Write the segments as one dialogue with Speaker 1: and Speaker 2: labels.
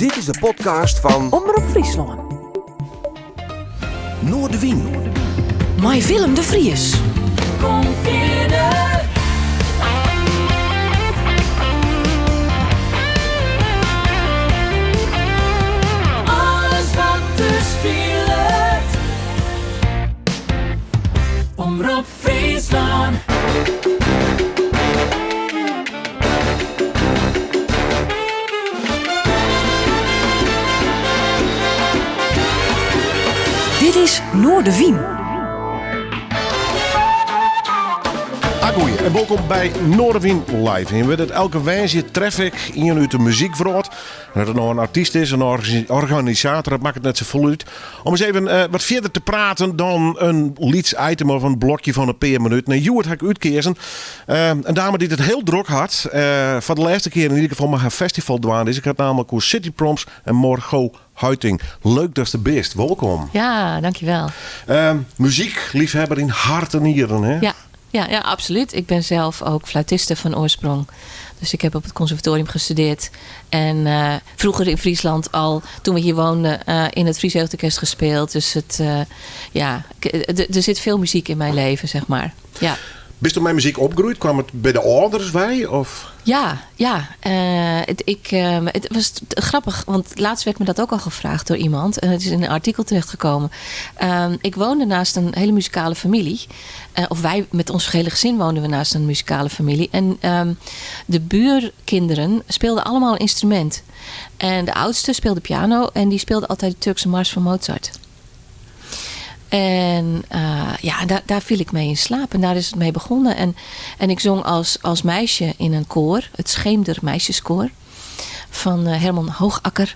Speaker 1: Dit is de podcast fan
Speaker 2: Omrop Fryslân.
Speaker 1: Noardewyn.
Speaker 2: Mei Willem de Vries.
Speaker 3: Kom fierder. Alles wat der spilet. Omrop Fryslân.
Speaker 2: Dit is Noardewyn.
Speaker 4: Agoeie en wolkom by Noardewyn Live. En wurdt it elke woansdei tref ik ien út de muzykwrâld. En oft it no in artyst is, in organisator, dat makket net safolle út. Om ris even eh, wat fierder te praten dan in lyts item of in blokje fan in pear minuten. En hjoed ha ik útkeazen eh, in dame dy't it hiel drok hat. Eh, foar de lêste kear yn ieder gefal mei har festival dwaande is. Ik ha it namelijk oer City Proms en Margot Huiting. Leuk datst der bist. Wolkom.
Speaker 5: Ja, dankjewel.
Speaker 4: Muzykleafhawwer yn hert en nieren, hè?
Speaker 5: Ja, ja, ja, absoluut. Ik ben zelf ook fluitiste van oorsprong. Dus ik heb op het conservatorium gestudeerd. En eh, vroeger in Friesland al, toen we hier woonden, eh, in het Fries Jeugdorkest gespeeld. Dus het, eh, ja, er zit veel muziek in mijn leven, zeg maar. Ja.
Speaker 4: Bist do mei muzyk opgroeid? Kaam it by de âlders wei? Of?
Speaker 5: Ja, ja. Het, ik, het was grappig, want laatst werd me dat ook al gevraagd door iemand. En het is in een artikel terechtgekomen. Ik woonde naast een hele muzikale familie. Of wij met ons hele gezin woonden we naast een muzikale familie. En de buurkinderen speelden allemaal een instrument. En de oudste speelde piano en die speelde altijd de Turkse mars van Mozart. En ja, daar viel ik mee in slaap. En daar is het mee begonnen. En ik zong als meisje in een koor. Het Scheemder Meisjeskoor. Van Herman Hoogakker.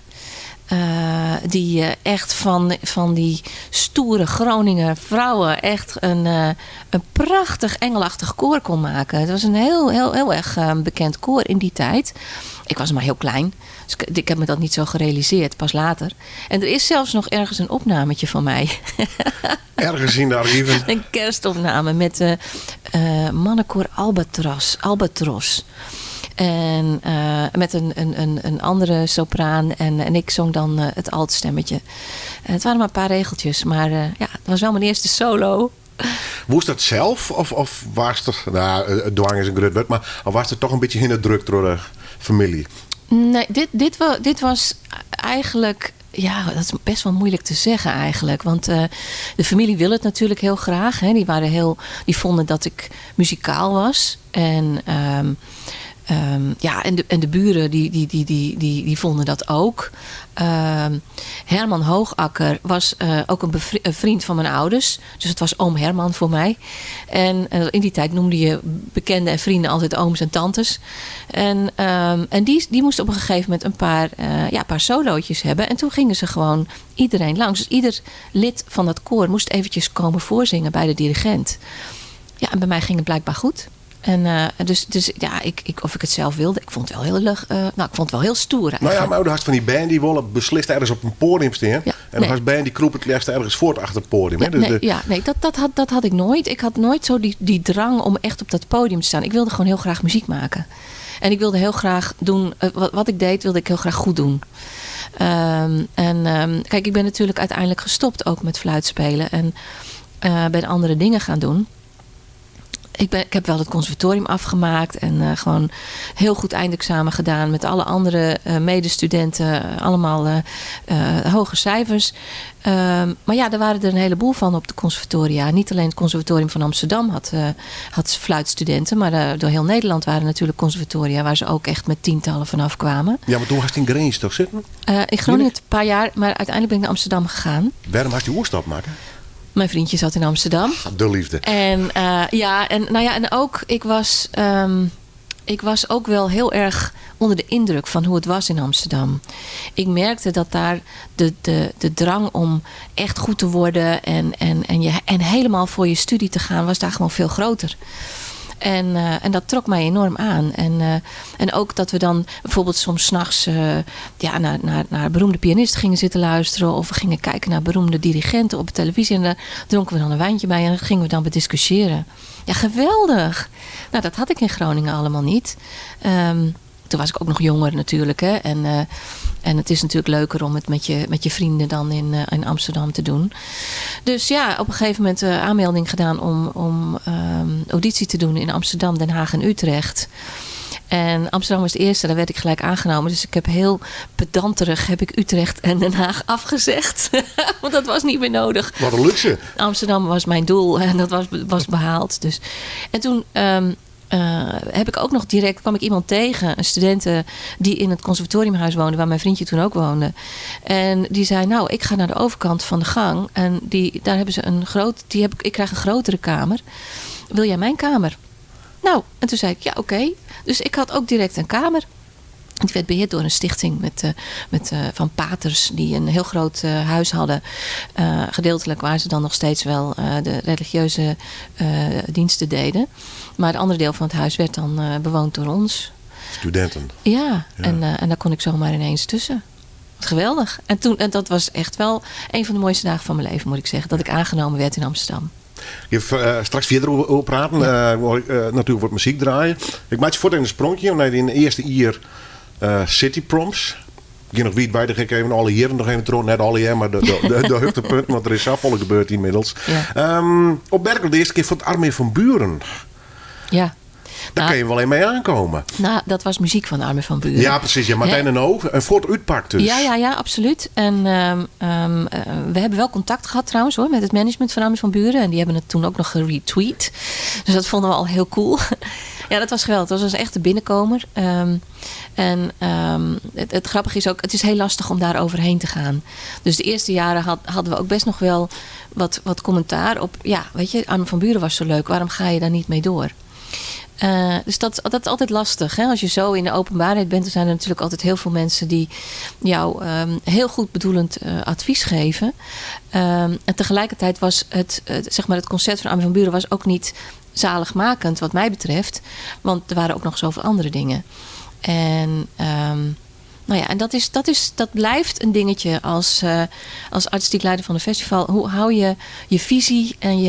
Speaker 5: Die echt van die stoere Groninger vrouwen echt een prachtig engelachtig koor kon maken. Het was een heel, heel, heel erg bekend koor in die tijd. Ik was maar heel klein. Dus ik heb me dat niet zo gerealiseerd, pas later. En er is zelfs nog ergens een opnametje van mij.
Speaker 4: Ergens in de archieven.
Speaker 5: Een kerstopname met mannenkoor Albatros. En met een andere sopraan. En ik zong dan het altstemmetje. Het waren maar een paar regeltjes. Maar ja, het was wel mijn eerste solo.
Speaker 4: Woest dat zelf? Of was het... Nou, het dwang is in grut wurd, mar of was it toch in bytsje hinne drukt troch de famylje?
Speaker 5: Nee, dit was eigenlijk... Ja, dat is best wel moeilijk te zeggen eigenlijk. Want de familie wil het natuurlijk heel graag. Hè. Die vonden dat ik muzikaal was. En de buren die vonden dat ook. Herman Hoogakker was ook een vriend van mijn ouders. Dus het was oom Herman voor mij. En in die tijd noemde je bekenden en vrienden altijd ooms en tantes. En die moest op een gegeven moment een paar solootjes hebben. En toen gingen ze gewoon iedereen langs. Dus ieder lid van dat koor moest eventjes komen voorzingen bij de dirigent. Ja, en bij mij ging het blijkbaar goed. En dus, ja, ik, ik, of ik het zelf wilde, ik vond het wel heel leuk, nou, ik vond het wel heel stoer eigenlijk.
Speaker 4: Maar do hast fan dy bern dy wolle beslist ergens op in poadium stean.
Speaker 5: Ja,
Speaker 4: en dan
Speaker 5: nee.
Speaker 4: hast bern dy krûpe it leafst ergens fuort achter it poadium, hè?
Speaker 5: Ja,
Speaker 4: Dus
Speaker 5: nee,
Speaker 4: de
Speaker 5: ja, nee, dat had ik nooit. Ik had nooit zo die drang om echt op dat podium te staan. Ik wilde gewoon heel graag muziek maken. En ik wilde heel graag doen, wat ik deed, wilde ik heel graag goed doen. En ik ben natuurlijk uiteindelijk gestopt ook met fluitspelen. En ben andere dingen gaan doen. Ik heb wel het conservatorium afgemaakt en gewoon heel goed eindexamen gedaan met alle andere medestudenten. Allemaal hoge cijfers. Maar er waren er een heleboel van op de conservatoria. Niet alleen het conservatorium van Amsterdam had fluitstudenten, maar door heel Nederland waren natuurlijk conservatoria waar ze ook echt met tientallen vanaf kwamen.
Speaker 4: Ja, maar toen was het in Grins toch zitten?
Speaker 5: In Groningen een paar jaar, maar uiteindelijk ben ik naar Amsterdam gegaan.
Speaker 4: Waarom had je oerstap maken?
Speaker 5: Mijn vriendje zat in Amsterdam.
Speaker 4: Ah, de liefde.
Speaker 5: En ja, en, nou ja, en ook, ik was, ik was ook wel heel erg onder de indruk van hoe het was in Amsterdam. Ik merkte dat daar de drang om echt goed te worden en helemaal voor je studie te gaan, was daar gewoon veel groter. En dat trok mij enorm aan. En ook dat we dan bijvoorbeeld soms 's nachts naar beroemde pianisten gingen zitten luisteren. Of we gingen kijken naar beroemde dirigenten op de televisie. En daar dronken we dan een wijntje bij en dat gingen we dan bediscussiëren. Ja, geweldig. Nou, dat had ik in Groningen allemaal niet. Toen was ik ook nog jonger natuurlijk. Hè? En, en het is natuurlijk leuker om het met je vrienden dan in Amsterdam te doen. Dus ja, op een gegeven moment aanmelding gedaan om auditie te doen in Amsterdam, Den Haag en Utrecht. En Amsterdam was de eerste, daar werd ik gelijk aangenomen. Dus ik heb heel pedanterig heb ik Utrecht en Den Haag afgezegd. Want dat was niet meer nodig.
Speaker 4: Wat een luxe.
Speaker 5: Amsterdam was mijn doel en dat was behaald. Dus. En toen heb ik ook nog direct, kwam ik iemand tegen, een studente die in het conservatoriumhuis woonde, waar mijn vriendje toen ook woonde. En die zei, nou, ik ga naar de overkant van de gang en daar hebben ze een groot, die heb, ik krijg een grotere kamer. Wil jij mijn kamer? Nou, en toen zei ik, ja, oké. Dus ik had ook direct een kamer. Het werd beheerd door een stichting met van paters die een heel groot huis hadden. Gedeeltelijk waar ze dan nog steeds wel de religieuze diensten deden. Maar het andere deel van het huis werd dan bewoond door ons.
Speaker 4: Studenten.
Speaker 5: Ja, en daar kon ik zomaar ineens tussen. Wat geweldig. En dat was echt wel een van de mooiste dagen van mijn leven, moet ik zeggen. Dat ik aangenomen werd in Amsterdam.
Speaker 4: Je straks verder over praten. Natuurlijk wordt muziek draaien. Ik maak je voor een sprongje. Naar in de eerste jaar City Proms. Ik nog wie bij de gek even alle jaren nog even trouw. Net alle jaar, maar de hoogtepunt. Want er is zoveel gebeurd inmiddels. Op de eerste keer van het Armin van Buuren. Daar kun je wel een mee aankomen.
Speaker 5: Nou, dat was muziek van Armin van Buuren.
Speaker 4: Ja, precies. Ja, Martijn en ook. En voor het uitpakt dus.
Speaker 5: Ja, absoluut. En we hebben wel contact gehad trouwens hoor, met het management van Armin van Buuren. En die hebben het toen ook nog geretweet. Dus dat vonden we al heel cool. Ja, dat was geweldig. Dat was een echte binnenkomer. En het grappige is ook, het is heel lastig om daar overheen te gaan. Dus de eerste jaren hadden we ook best nog wel wat commentaar op. Ja, weet je, Armin van Buuren was zo leuk. Waarom ga je daar niet mee door? Dus dat is altijd lastig. Hè? Als je zo in de openbaarheid bent, dan zijn er natuurlijk altijd heel veel mensen die jou heel goed bedoelend advies geven. En tegelijkertijd was het, zeg maar, het concert van Armin van Buuren was ook niet zaligmakend, wat mij betreft. Want er waren ook nog zoveel andere dingen. En nou ja, en dat blijft een dingetje als artistiek leider van een festival. Hoe hou je je visie en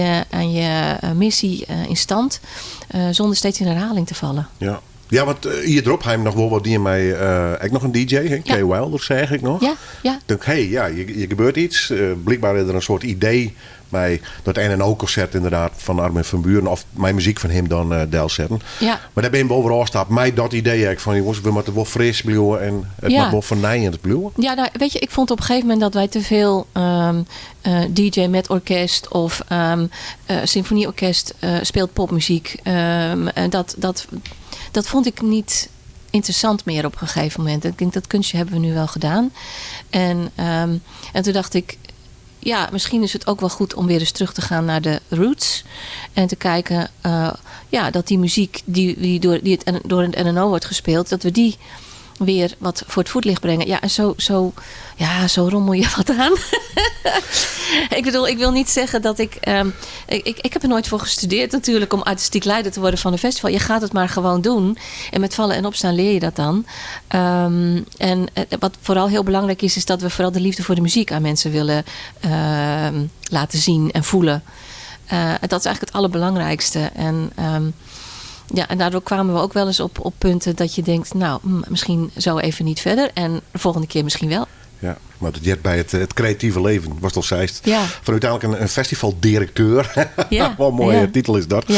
Speaker 5: je missie in stand zonder steeds in herhaling te vallen?
Speaker 4: Ja. Ja, want hier erop hij nog wel wat die in mij. Ik nog een DJ, hè?
Speaker 5: Ja.
Speaker 4: Kay Wilder, zeg ik nog.
Speaker 5: Ja.
Speaker 4: Ik denk, hey, ja, je gebeurt iets. Blijkbaar is er een soort idee bij dat NNO-concert inderdaad van Armin van Buuren of mijn muziek van hem dan deel zetten. Maar daar ben je bovenal staat. Mij dat idee eigenlijk van jongens, we moeten wel fris blijven en het moet wel vernijend blijven.
Speaker 5: Ja, nou, weet je, ik vond op een gegeven moment dat wij te veel DJ met orkest of symfonieorkest speelt popmuziek. En dat vond ik niet interessant meer op een gegeven moment. Ik denk, dat kunstje hebben we nu wel gedaan. En toen dacht ik, ja, misschien is het ook wel goed om weer eens terug te gaan naar de roots. En te kijken, ja, dat die muziek die door het NNO wordt gespeeld, dat we die weer wat voor het voetlicht brengen. Ja, en ja, zo rommel je wat aan. Ik bedoel, ik wil niet zeggen dat ik, ik heb er nooit voor gestudeerd natuurlijk om artistiek leider te worden van een festival. Je gaat het maar gewoon doen. En met vallen en opstaan leer je dat dan. En wat vooral heel belangrijk is, is dat we vooral de liefde voor de muziek aan mensen willen laten zien en voelen. En dat is eigenlijk het allerbelangrijkste. En ja, en daardoor kwamen we ook wel eens op punten dat je denkt, nou, misschien zo even niet verder. En de volgende keer misschien wel.
Speaker 4: Ja, maar dat jet bij het creatieve leven, was toch zeist.
Speaker 5: Ja.
Speaker 4: Van uiteindelijk een festivaldirecteur. Wat een mooie titel is dat.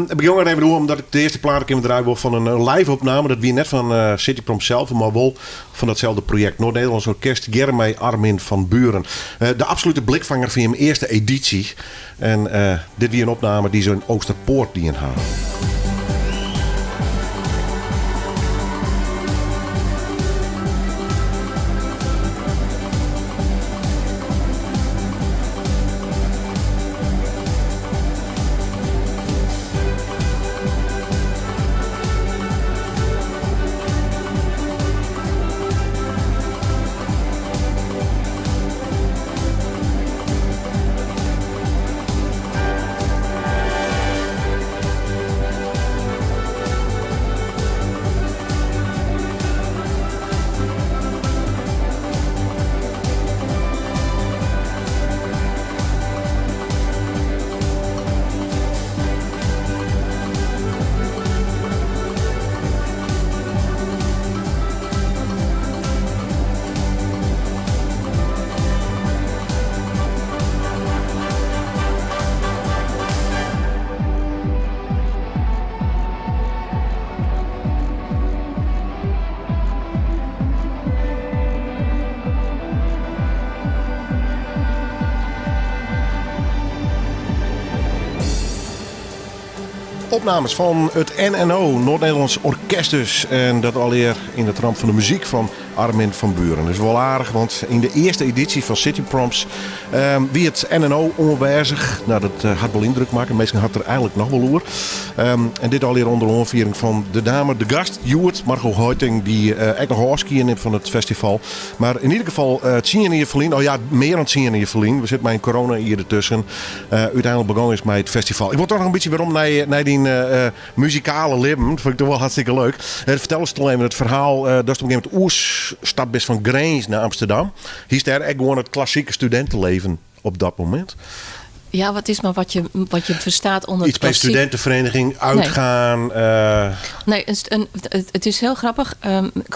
Speaker 4: Ik begin maar even doen, omdat ik de eerste plaat in draaien wil van een live opname. Dat wie net van City Prom zelf, maar wel van datzelfde project. Noord-Nederlands Orkest, Jeremy Armin van Buuren. De absolute blikvanger van zijn eerste editie. En dit wie een opname die zo'n Oosterpoort die in haar. Opnames fan it NNO, Noord-Nederlands Orkest dus. En dat allegear yn it ramt fan de muzyk fan Armin van Buuren. Dat is wol aardich, want yn de earste edysje fan City Proms wie it NNO oanwêzich. Nou, dat hat wol yndruk makke. Minsken ha it der eigenlik noch wol oer. En dit allegear ûnder oanfiering fan de dame, de gast, hjoed, Margot Hoiting, dy't ek noch ôfskie nimt fan it festival. Mar yn ieder gefal tsien jier ferlyn, oh ja, mear dan tsien jier ferlyn, we sitte mei in corona-jier dertusken, úteinlik begûn is mei it festival. Ik wol toch noch in bytsje werom nei dyn muzikale libben. Dat fyn ik toch wol hartstikke leuk. Fertel ris toch even it ferhaal datst op in gegeven momint oerstapt bist fan Grins nei Amsterdam. Hiest dêr ek gewoan it klassike studinteleven op dat momint?
Speaker 5: Ja, wat is mar wat je ferstaat ûnder
Speaker 4: Iets by studentenvereniging, uitgaan.
Speaker 5: Nee, het is heel grappig.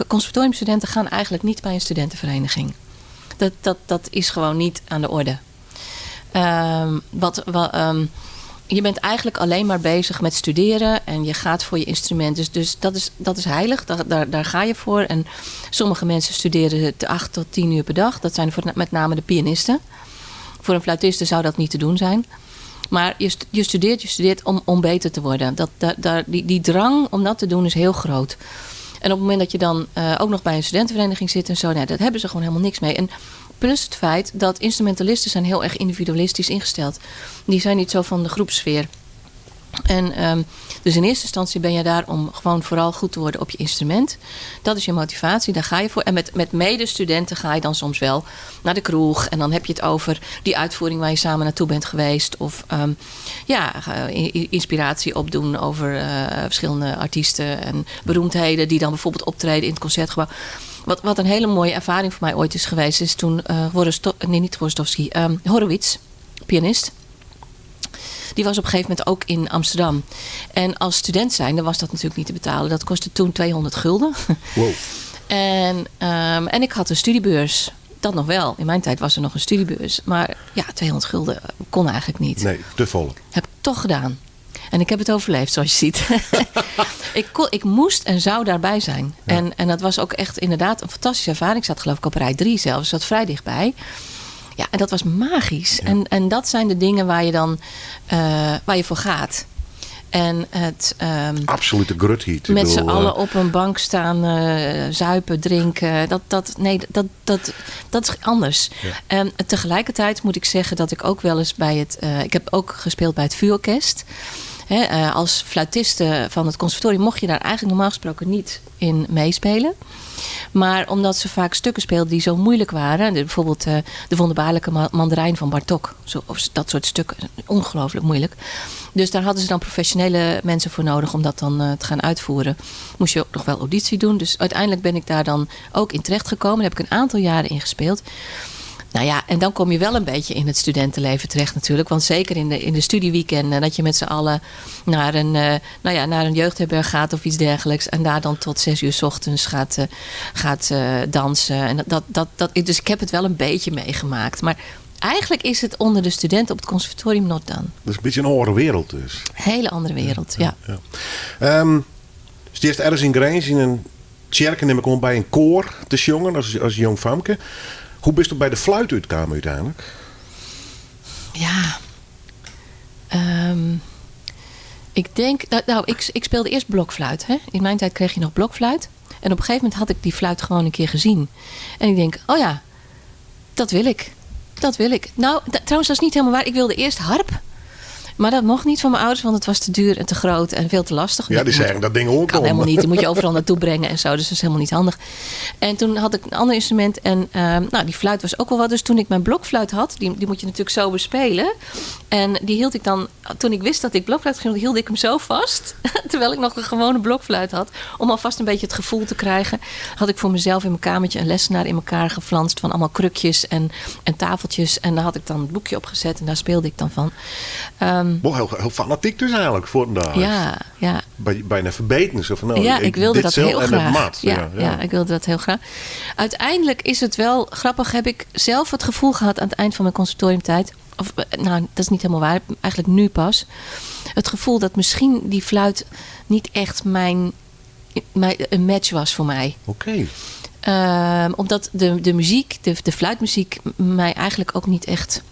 Speaker 5: Conservatoriumstudenten gaan eigenlijk niet bij een studentenvereniging. Dat is gewoon niet aan de orde. Je bent eigenlijk alleen maar bezig met studeren en je gaat voor je instrument. Dus dat is heilig, daar ga je voor. En sommige mensen studeren 8 tot 10 uur per dag. Dat zijn met name de pianisten. Voor een fluitiste zou dat niet te doen zijn. Maar je studeert om beter te worden. Die drang om dat te doen is heel groot. En op het moment dat je dan ook nog bij een studentenvereniging zit en zo, nou, daar hebben ze gewoon helemaal niks mee. En plus het feit dat instrumentalisten zijn heel erg individualistisch ingesteld. Die zijn niet zo van de groepsfeer. En dus in eerste instantie ben je daar om gewoon vooral goed te worden op je instrument. Dat is je motivatie, daar ga je voor. En met medestudenten ga je dan soms wel naar de kroeg. En dan heb je het over die uitvoering waar je samen naartoe bent geweest. Of inspiratie opdoen over verschillende artiesten en beroemdheden die dan bijvoorbeeld optreden in het concertgebouw. Wat een hele mooie ervaring voor mij ooit is geweest, is toen nee, niet Hvorostovsky, Horowitz, pianist. Die was op een gegeven moment ook in Amsterdam. En als student zijnde was dat natuurlijk niet te betalen. Dat kostte toen 200 gulden.
Speaker 4: Wow.
Speaker 5: En ik had een studiebeurs. Dat nog wel. In mijn tijd was er nog een studiebeurs. Maar 200 gulden kon eigenlijk niet.
Speaker 4: Nee, te vol.
Speaker 5: Heb ik toch gedaan. En ik heb het overleefd, zoals je ziet. Ik moest en zou daarbij zijn. En dat was ook echt inderdaad een fantastische ervaring. Ik zat geloof ik op rij 3 zelfs. Ik zat vrij dichtbij. Ja, en dat was magisch. En dat zijn de dingen waar je dan waar je voor gaat. En het
Speaker 4: Absolute gruthiet.
Speaker 5: Met z'n allen op een bank staan, zuipen, drinken. Dat is anders. En tegelijkertijd moet ik zeggen dat ik ook wel eens bij het... ik heb ook gespeeld bij het VU-orkest. Als fluitiste van het conservatorium mocht je daar eigenlijk normaal gesproken niet in meespelen. Maar omdat ze vaak stukken speelden die zo moeilijk waren. Bijvoorbeeld de wonderbaarlijke mandarijn van Bartók. Zo, of dat soort stukken. Ongelooflijk moeilijk. Dus daar hadden ze dan professionele mensen voor nodig om dat dan te gaan uitvoeren. Moest je ook nog wel auditie doen. Dus uiteindelijk ben ik daar dan ook in terecht gekomen. Daar heb ik een aantal jaren in gespeeld. En dan kom je wel een beetje in het studentenleven terecht natuurlijk. Want zeker in de studieweekenden, dat je met z'n allen naar een jeugdherberg gaat of iets dergelijks. En daar dan tot 6 uur 's ochtends gaat dansen. Dus ik heb het wel een beetje meegemaakt. Maar eigenlijk is het onder de studenten op het conservatorium not done.
Speaker 4: Dat is een beetje een andere wereld dus.
Speaker 5: Hele andere wereld, ja.
Speaker 4: Dus het eerst ergens in Grins, in een tjerken neem ik om bij een koor te jongen als jong famke. Hoe bist u bij de fluit uitgekomen uiteindelijk?
Speaker 5: Ja, ik denk, nou, nou, ik, ik speelde eerst blokfluit. Hè? In mijn tijd kreeg je nog blokfluit. En op een gegeven moment had ik die fluit gewoon een keer gezien. En ik denk, oh ja, dat wil ik. Dat wil ik. Trouwens, dat is niet helemaal waar. Ik wilde eerst harp. Maar dat mocht niet van mijn ouders, want het was te duur en te groot en veel te lastig.
Speaker 4: Ja, die zeggen dat ding ook
Speaker 5: Kan
Speaker 4: om.
Speaker 5: helemaal niet. Die moet je overal naartoe brengen en zo. Dus dat is helemaal niet handig. En toen had ik een ander instrument. En die fluit was ook wel wat. Dus toen ik mijn blokfluit had, die moet je natuurlijk zo bespelen. En die hield ik dan, toen ik wist dat ik blokfluit ging, hield ik hem zo vast. Terwijl ik nog een gewone blokfluit had. Om alvast een beetje het gevoel te krijgen. Had ik voor mezelf in mijn kamertje een lessenaar in elkaar geflanst. Van allemaal krukjes en tafeltjes. En daar had ik dan het boekje op gezet. En daar speelde ik dan van.
Speaker 4: Wel heel fanatiek dus eigenlijk voor een dag.
Speaker 5: Ja, ja.
Speaker 4: Bijna verbeten. Zo van, nou,
Speaker 5: Ja,
Speaker 4: ik
Speaker 5: ik wilde
Speaker 4: dit
Speaker 5: dat
Speaker 4: zelf
Speaker 5: heel
Speaker 4: en het
Speaker 5: graag.
Speaker 4: mat.
Speaker 5: Ja, ja, ik wilde dat heel graag. Uiteindelijk is het wel grappig. Heb ik zelf het gevoel gehad aan het eind van mijn conservatoriumtijd. Of nou, dat is niet helemaal waar. Eigenlijk nu pas. Het gevoel dat misschien die fluit niet echt een match was voor mij. Omdat de muziek, de fluitmuziek, mij eigenlijk ook niet echt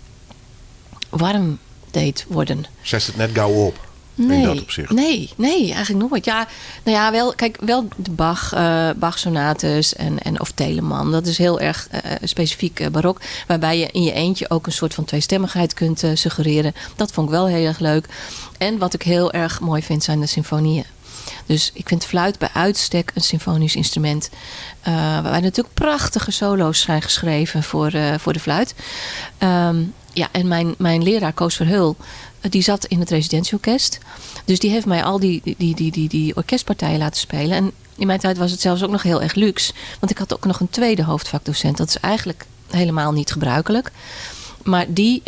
Speaker 5: warm deed worden.
Speaker 4: Zet het net gauw op? In dat opsicht.
Speaker 5: Nee, nee, eigenlijk nooit. Ja, nou ja, wel, kijk, wel de Bach, Bach-sonates en, of Telemann. Dat is heel erg specifiek barok. Waarbij je in je eentje ook een soort van tweestemmigheid kunt suggereren. Dat vond ik wel heel erg leuk. En wat ik heel erg mooi vind zijn de symfonieën. Dus ik vind fluit bij uitstek een symfonisch instrument. Waarbij natuurlijk prachtige solo's zijn geschreven voor de fluit. Ja, en mijn leraar Koos Verheul, die zat in het residentieorkest. Dus die heeft mij al die orkestpartijen laten spelen. En in mijn tijd was het zelfs ook nog heel erg luxe. Want ik had ook nog een tweede hoofdvakdocent. Dat is eigenlijk helemaal niet gebruikelijk. Maar die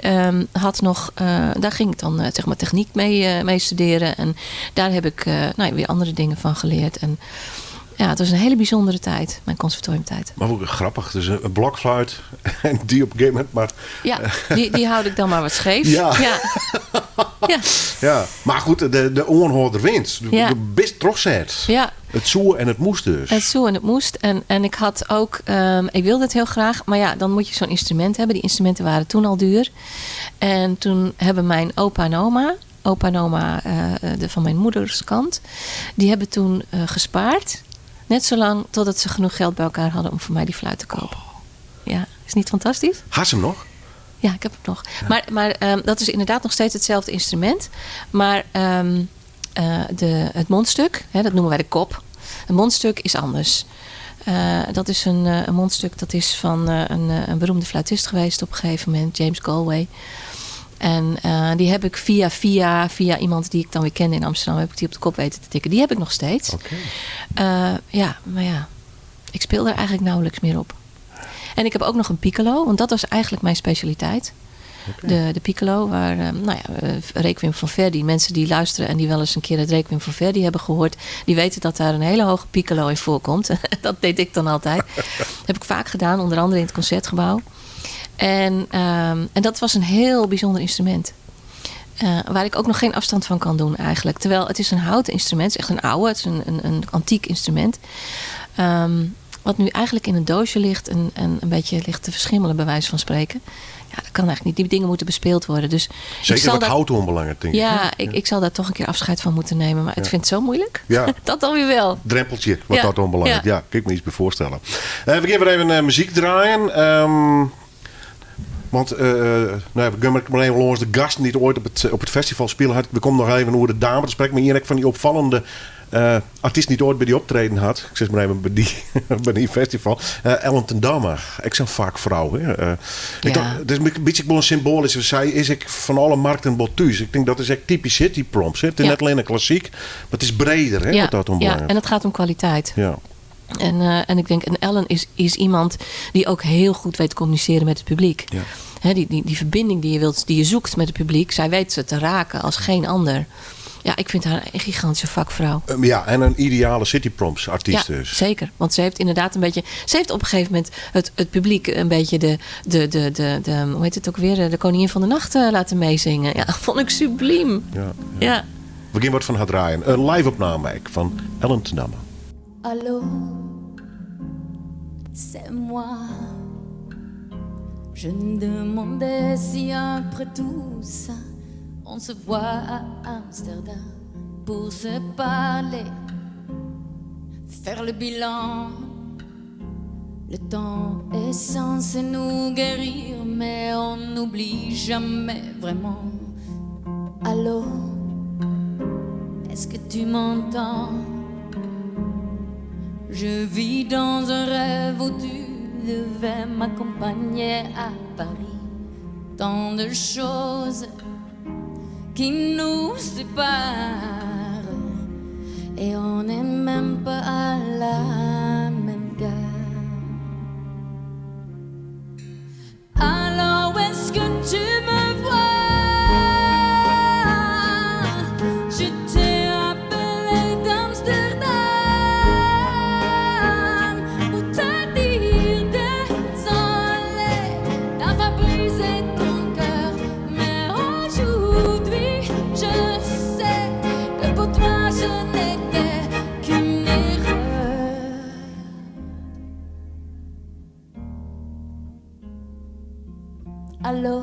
Speaker 5: had nog, daar ging ik dan zeg maar techniek mee studeren. En daar heb ik nou ja, weer andere dingen van geleerd. En ja, het was een hele bijzondere tijd, mijn conservatoriumtijd.
Speaker 4: Maar ook grappig, dus een blokfluit en die op een gegeven moment maar...
Speaker 5: Ja, die houd ik dan maar wat scheef.
Speaker 4: Ja.
Speaker 5: Ja. Ja.
Speaker 4: Ja, maar goed, de oorhoorder wint. De, de best terugzet.
Speaker 5: Ja.
Speaker 4: Het zoe en het moest dus.
Speaker 5: Het zoe en het moest. En ik had ook, ik wilde het heel graag. Maar ja, dan moet je zo'n instrument hebben. Die instrumenten waren toen al duur. En toen hebben mijn opa en oma, opa en oma de, van mijn moeders kant, die hebben toen gespaard. Net zolang totdat ze genoeg geld bij elkaar hadden om voor mij die fluit te kopen. Ja, is niet fantastisch?
Speaker 4: Had ze hem nog?
Speaker 5: Ja, ik heb hem nog. Maar dat is inderdaad nog steeds hetzelfde instrument. Maar het mondstuk, hè, dat noemen wij de kop. Het mondstuk is anders. Dat is een mondstuk dat is van een beroemde fluitist geweest op een gegeven moment, James Galway. En die heb ik via iemand die ik dan weer kende in Amsterdam, heb ik die op de kop weten te tikken. Die heb ik nog steeds.
Speaker 4: Oké.
Speaker 5: Ja, maar ja, ik speel daar eigenlijk nauwelijks meer op. En ik heb ook nog een piccolo, want dat was eigenlijk mijn specialiteit.
Speaker 4: Oké.
Speaker 5: De piccolo, waar nou ja, Requiem van Verdi, mensen die luisteren en die wel eens een keer het Requiem van Verdi hebben gehoord, die weten dat daar een hele hoge piccolo in voorkomt. Dat deed ik dan altijd. Dat heb ik vaak gedaan, onder andere in het Concertgebouw. En dat was een heel bijzonder instrument. Waar ik ook nog geen afstand van kan doen eigenlijk. Terwijl het is een houten instrument, het is echt een oude, het is een antiek instrument. Wat nu eigenlijk in een doosje ligt en een beetje ligt te verschimmelen, bij wijze van spreken. Ja, dat kan eigenlijk niet. Die dingen moeten bespeeld worden. Dus ik
Speaker 4: Zeker
Speaker 5: zal
Speaker 4: wat
Speaker 5: daar
Speaker 4: hout onbelangrijk, denk ik,
Speaker 5: Ja,
Speaker 4: hè?
Speaker 5: ik zal daar toch een keer afscheid van moeten nemen. Maar het vind het zo moeilijk.
Speaker 4: Ja.
Speaker 5: Dat dan weer wel.
Speaker 4: Drempeltje, wat
Speaker 5: Ja.
Speaker 4: dat onbelangrijk.
Speaker 5: Ja.
Speaker 4: Ja, kan ik me iets bij voorstellen. We gaan weer even muziek draaien. Want nou, we gaan maar even langs de gasten die het ooit op het festival spelen had. We komen nog even over de dame te spreken. Maar hier van die opvallende artiest die het ooit bij die optreden had. Ik zeg maar even bij die festival. Ellen ten Damme. Ik zeg vaak vrouw. Hè. Ik dacht, het is een beetje wel een symbolisch. Zij is ik van alle markten bot thuis. Ik denk dat is echt typisch City Proms. Hè. Het is net alleen een klassiek, maar het is breder. Hè, wat dat ombelangt.
Speaker 5: Ja, en het gaat om kwaliteit.
Speaker 4: Ja.
Speaker 5: En ik denk, en Ellen is iemand die ook heel goed weet te communiceren met het publiek.
Speaker 4: Ja.
Speaker 5: Hè, die verbinding die je wilt, die je zoekt met het publiek, zij weet ze te raken als geen ander. Ja, ik vind haar een gigantische vakvrouw.
Speaker 4: Ja, en een ideale City Proms artiest
Speaker 5: Ja,
Speaker 4: dus.
Speaker 5: zeker. Want ze heeft inderdaad een beetje... Ze heeft op een gegeven moment het publiek een beetje de... Hoe heet het ook weer? De Koningin van de Nacht laten meezingen. Ja, vond ik subliem.
Speaker 4: Ja, ja.
Speaker 5: Ja.
Speaker 4: We gaan wat van haar draaien. Een live opname van Ellen ten Damme.
Speaker 3: Hallo, c'est moi. Je me demandais si après tout ça, on se voit à Amsterdam pour se parler, faire le bilan. Le temps est censé nous guérir, mais on n'oublie jamais vraiment. Allô, est-ce que tu m'entends? Je vis dans un rêve où tu devais m'accompagner à Paris. Tant de choses qui nous séparent et on n'est même pas à la même gare. Alors est-ce que tu me vois? Je t'ai appelé d'Amsterdam pour te dire désolé d'avoir brisé ton cœur. Mais aujourd'hui, je sais que pour toi, je n'étais qu'une erreur. Allô,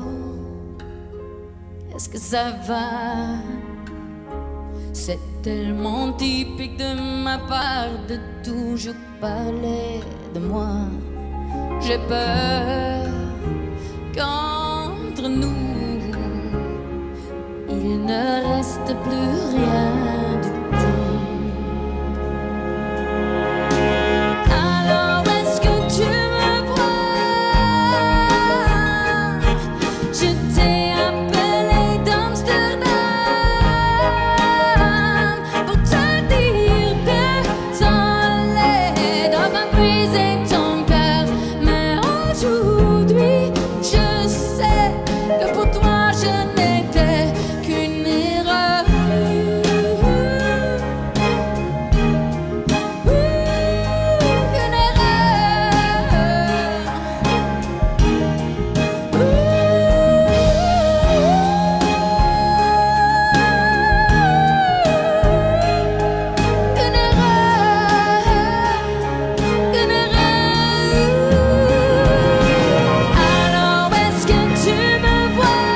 Speaker 3: est-ce que ça va? C'est tellement typique de ma part de toujours parler de moi. J'ai peur qu'entre nous, il ne reste plus rien du tout. Alors est-ce que tu me vois? Je t'ai appelé d'Amsterdam pour te dire désolé d'avoir brisé ton cœur. Mais aujourd'hui, je sais que pour toi je n'étais qu'une erreur. Qu'une erreur. Qu'une erreur, qu'une erreur. Alors est-ce que tu me vois?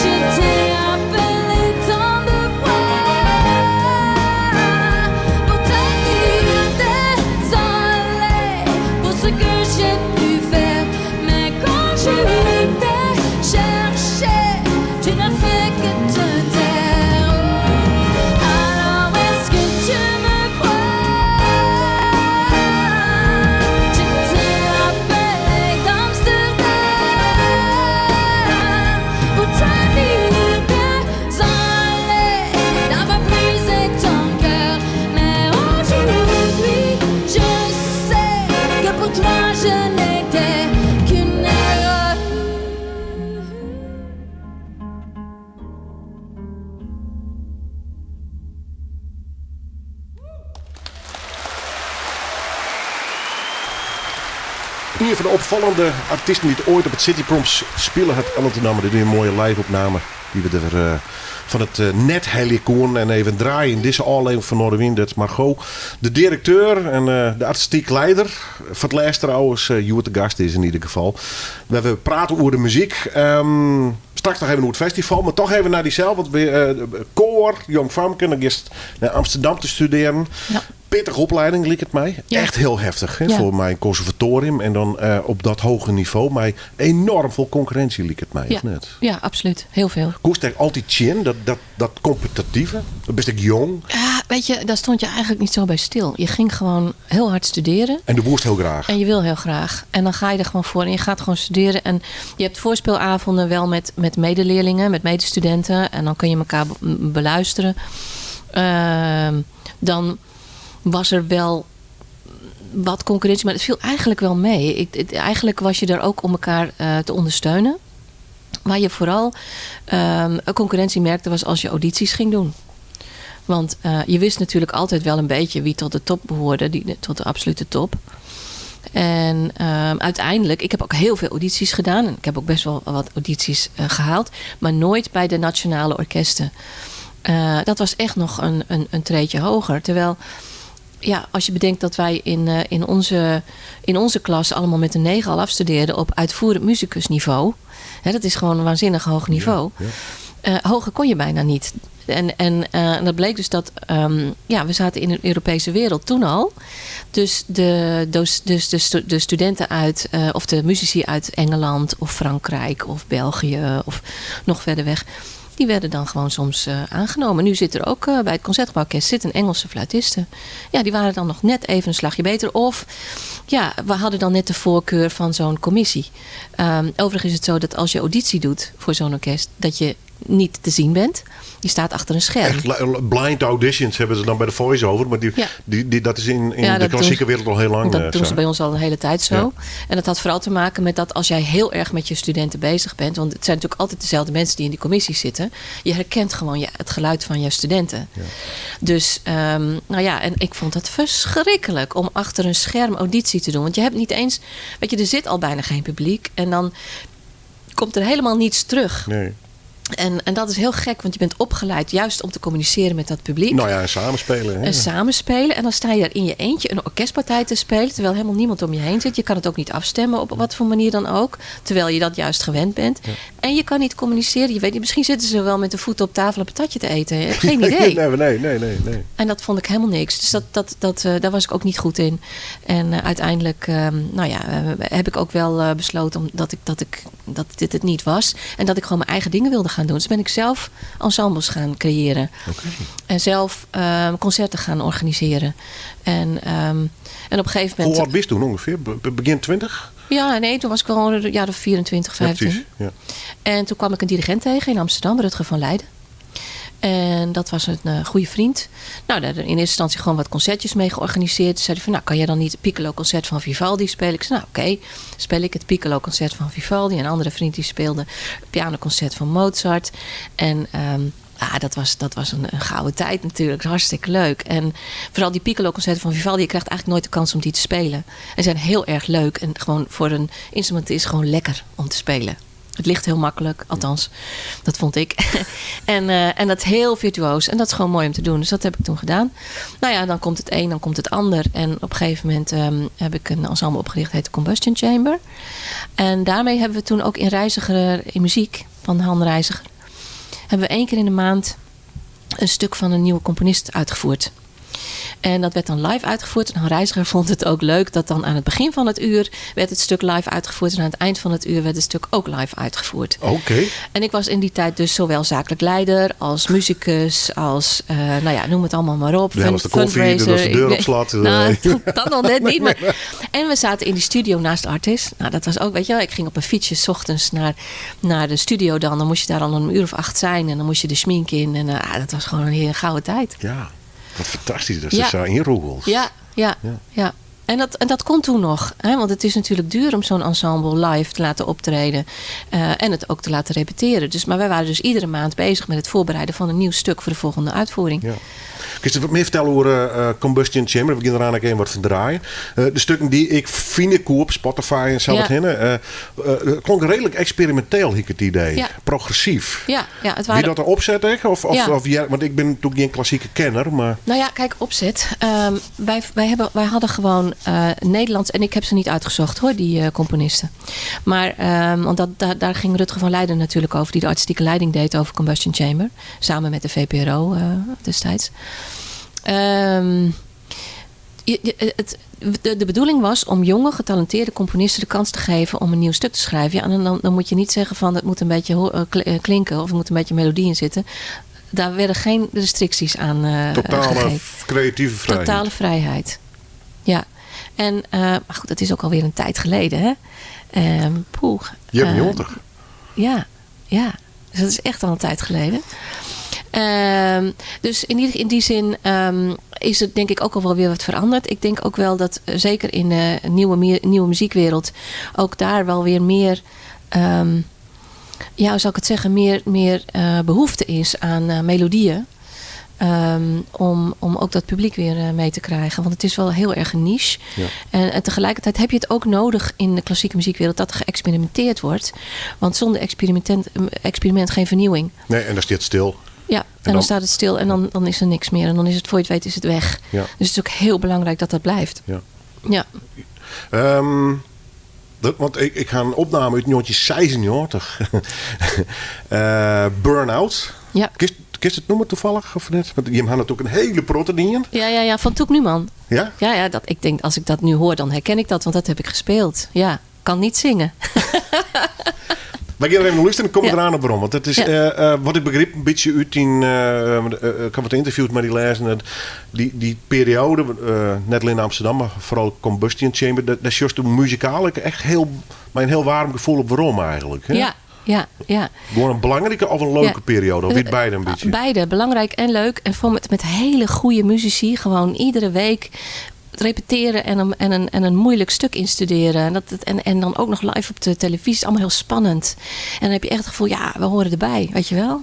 Speaker 3: Je t'ai appelé tant de fois pour te dire désolé pour ce que j'ai pu faire. Mais quand je t'ai cherché, tu n'as fait que te taire. Alors est-ce que tu me vois? Je t'ai appelé d'Amsterdam pour te dire désolé d'avoir brisé ton cœur. Mais aujourd'hui, je sais que pour toi je n'étais qu'une erreur.
Speaker 4: Een van de opvallende artiesten die het ooit op het City Proms spelen had Ellen ten Damme. Dit is een mooie live-opname die we er van het net helikoon en even draaien in deze aflevering van Noardewyn. Dat is Margot, de directeur en de artistiek leider. Van het laatst trouwens, Joert de gast is in ieder geval. We hebben praten over de muziek. Straks nog even over het festival, maar toch even naar die zelf. Want we koor, Jong Famke, dan is naar Amsterdam te studeren.
Speaker 5: Ja.
Speaker 4: Pittige opleiding, liep het mij.
Speaker 5: Ja.
Speaker 4: Echt heel heftig, hè,
Speaker 5: Ja.
Speaker 4: voor mijn conservatorium. En dan op dat hoge niveau. Maar enorm veel concurrentie liep het mij,
Speaker 5: Ja.
Speaker 4: of net?
Speaker 5: Ja, absoluut. Heel veel.
Speaker 4: Koest echt altijd chin, dat competitieve. Dat ben ik jong.
Speaker 5: Ja, daar stond je eigenlijk niet zo bij stil. Je ging gewoon heel hard studeren.
Speaker 4: En de woest heel graag.
Speaker 5: En je wil heel graag. En dan ga je er gewoon voor. En je gaat gewoon studeren. En je hebt voorspeelavonden wel met medeleerlingen, met medestudenten. En dan kun je elkaar beluisteren. Dan was er wel wat concurrentie, maar het viel eigenlijk wel mee. Eigenlijk was je er ook om elkaar te ondersteunen. Waar je vooral een concurrentie merkte was als je audities ging doen. Want je wist natuurlijk altijd wel een beetje wie tot de top behoorde, tot de absolute top. En uiteindelijk, ik heb ook heel veel audities gedaan. En ik heb ook best wel wat audities gehaald. Maar nooit bij de nationale orkesten. Dat was echt nog een treedje hoger. Terwijl, als je bedenkt dat wij in onze klas allemaal met een 9 al afstudeerden op uitvoerend musicusniveau. Hè, dat is gewoon een waanzinnig hoog niveau.
Speaker 4: Ja, ja.
Speaker 5: Hoger kon je bijna niet. En dat bleek dus dat we zaten in een Europese wereld toen al. Dus de studenten uit, of de muzici uit Engeland of Frankrijk of België of nog verder weg, die werden dan gewoon soms aangenomen. Nu zit er ook bij het Concertgebouworkest zit een Engelse fluitiste. Ja, die waren dan nog net even een slagje beter. Of we hadden dan net de voorkeur van zo'n commissie. Overigens is het zo dat als je auditie doet voor zo'n orkest, dat je niet te zien bent. Je staat achter een scherm.
Speaker 4: Echt blind auditions hebben ze dan bij de voice-over. Maar
Speaker 5: Ja.
Speaker 4: dat is in
Speaker 5: Ja,
Speaker 4: de
Speaker 5: dat
Speaker 4: klassieke
Speaker 5: doen
Speaker 4: wereld al heel lang,
Speaker 5: Dat doen ze
Speaker 4: zo.
Speaker 5: bij ons al een hele tijd zo.
Speaker 4: Ja.
Speaker 5: En dat had vooral te maken met dat als jij heel erg met je studenten bezig bent, want het zijn natuurlijk altijd dezelfde mensen die in die commissie zitten. Je herkent gewoon het geluid van je studenten.
Speaker 4: Ja.
Speaker 5: En ik vond dat verschrikkelijk om achter een scherm auditie te doen. Want je hebt niet eens, weet je, er zit al bijna geen publiek. En dan komt er helemaal niets terug.
Speaker 4: Nee.
Speaker 5: En dat is heel gek, want je bent opgeleid juist om te communiceren met dat publiek.
Speaker 4: Nou ja, en samenspelen. Hè?
Speaker 5: En samenspelen. En dan sta je daar in je eentje een orkestpartij te spelen, terwijl helemaal niemand om je heen zit. Je kan het ook niet afstemmen op wat voor manier dan ook, terwijl je dat juist gewend bent. En je kan niet communiceren. Je weet niet, misschien zitten ze wel met de voeten op tafel een patatje te eten. Je hebt geen idee.
Speaker 4: Nee.
Speaker 5: En dat vond ik helemaal niks. Dus daar was ik ook niet goed in. En uiteindelijk heb ik ook wel besloten omdat ik, dat dit het niet was. En dat ik gewoon mijn eigen dingen wilde gaan doen. Dus ben ik zelf ensembles gaan creëren.
Speaker 4: Okay.
Speaker 5: En zelf concerten gaan organiseren. En op een gegeven moment...
Speaker 4: Hoe oud wist toen ongeveer? Begin 20?
Speaker 5: Ja, nee, toen was ik al een jaar of 24, 15.
Speaker 4: Ja, precies, ja.
Speaker 5: En toen kwam ik een dirigent tegen in Amsterdam, Rutger van Leiden. En dat was een goede vriend. Nou, daar in eerste instantie gewoon wat concertjes mee georganiseerd. Toen zei hij van, nou, kan jij dan niet het Piccolo-concert van Vivaldi spelen? Ik zei, nou, oké, speel ik het Piccolo-concert van Vivaldi. En een andere vriend die speelde het pianoconcert van Mozart. En dat was een gouden tijd natuurlijk. Hartstikke leuk. En vooral die Piccolo-concerten van Vivaldi, je krijgt eigenlijk nooit de kans om die te spelen. En zijn heel erg leuk. En gewoon voor een instrument is gewoon lekker om te spelen. Het ligt heel makkelijk, althans, dat vond ik. En dat heel virtuoos. En dat is gewoon mooi om te doen. Dus dat heb ik toen gedaan. Nou ja, dan komt het een, dan komt het ander. En op een gegeven moment heb ik een ensemble opgericht, heet de Combustion Chamber. En daarmee hebben we toen ook in Reiziger in Muziek, van Han Reiziger, hebben we 1 keer in de maand een stuk van een nieuwe componist uitgevoerd. En dat werd dan live uitgevoerd. En Han Reiziger vond het ook leuk dat dan aan het begin van het uur werd het stuk live uitgevoerd. En aan het eind van het uur werd het stuk ook live uitgevoerd.
Speaker 4: Oké.
Speaker 5: En ik was in die tijd dus zowel zakelijk leider als muzikus, als, noem het allemaal maar op.
Speaker 4: Ja, was de koffie, dat was de deur op slot.
Speaker 5: Nou, dat nog net niet. Maar. En we zaten in die studio naast Artis. Nou, dat was ook, weet je wel, ik ging op een fietsje 's ochtends naar de studio dan. Dan moest je daar al een uur of 8 zijn en dan moest je de schmink in. En dat was gewoon een gouden tijd.
Speaker 4: Ja. Wat fantastisch dat ze zo inroegelt.
Speaker 5: Ja. En dat kon toen nog. Hè? Want het is natuurlijk duur om zo'n ensemble live te laten optreden. En het ook te laten repeteren. Dus, maar wij waren dus iedere maand bezig met het voorbereiden van een nieuw stuk voor de volgende uitvoering.
Speaker 4: Ja. Kun je wat meer vertellen over Combustion Chamber? We gaan eraan ook even wat van draaien. De stukken die ik vind ik op Spotify en zo wat heen. Klonk redelijk experimenteel, ik het idee.
Speaker 5: Ja.
Speaker 4: Progressief.
Speaker 5: Ja, het waren...
Speaker 4: Wie dat erop zet, hè? Of, ja, want ik ben natuurlijk geen klassieke kenner. Maar...
Speaker 5: Nou ja, kijk, opzet. Wij hadden gewoon Nederlands, en ik heb ze niet uitgezocht hoor, die componisten. Maar, want daar ging Rutger van Leiden natuurlijk over, die de artistieke leiding deed over Combustion Chamber. Samen met de VPRO destijds. De bedoeling was om jonge, getalenteerde componisten de kans te geven om een nieuw stuk te schrijven. Ja, en dan moet je niet zeggen van het moet een beetje klinken of er moet een beetje melodie in zitten. Daar werden geen restricties aan
Speaker 4: Totale
Speaker 5: gegeven.
Speaker 4: Creatieve vrijheid.
Speaker 5: Totale vrijheid. Ja. En, maar goed, dat is ook alweer een tijd geleden, hè?
Speaker 4: Je hebt 90.
Speaker 5: Ja. Dus dat is echt al een tijd geleden. Dus in die zin is het denk ik ook al wel weer wat veranderd. Ik denk ook wel dat zeker in de nieuwe muziekwereld ook daar wel weer meer, hoe zou ik het zeggen, meer behoefte is aan melodieën. Om ook dat publiek weer mee te krijgen. Want het is wel heel erg een niche.
Speaker 4: Ja.
Speaker 5: En tegelijkertijd heb je het ook nodig in de klassieke muziekwereld dat er geëxperimenteerd wordt. Want zonder experiment geen vernieuwing.
Speaker 4: Nee, en dan staat het stil.
Speaker 5: Ja, en dan staat het stil en dan is er niks meer. En dan is het, voor je het weet, is het weg.
Speaker 4: Ja.
Speaker 5: Dus het is ook heel belangrijk dat dat blijft.
Speaker 4: Ja.
Speaker 5: Ja.
Speaker 4: Want ik ga een opname uit 1996. Burnout.
Speaker 5: Ja.
Speaker 4: Kun je het noemen toevallig of net? Want je had natuurlijk een hele protte.
Speaker 5: Ja, van Toek Numan.
Speaker 4: Ja?
Speaker 5: Ja, dat, ik denk als ik dat nu hoor, dan herken ik dat, want dat heb ik gespeeld. Ja, kan niet zingen.
Speaker 4: Maar ik ga er even luisteren en kom eraan op waarom. Want het is, wat ik begreep, een beetje uit in... ik heb wat interviews met die lezen. Die periode, net alleen in Amsterdam, maar vooral Combustion Chamber. Dat is juist de muzikaal echt heel, maar een heel warm gevoel op waarom eigenlijk. Hè?
Speaker 5: Ja. Ja.
Speaker 4: Gewoon een belangrijke of een leuke periode? Of niet beide een beetje?
Speaker 5: Beide, belangrijk en leuk. En voor met hele goede muzici. Gewoon iedere week repeteren en een moeilijk stuk instuderen. En dan ook nog live op de televisie. Allemaal heel spannend. En dan heb je echt het gevoel, ja, we horen erbij. Weet je wel?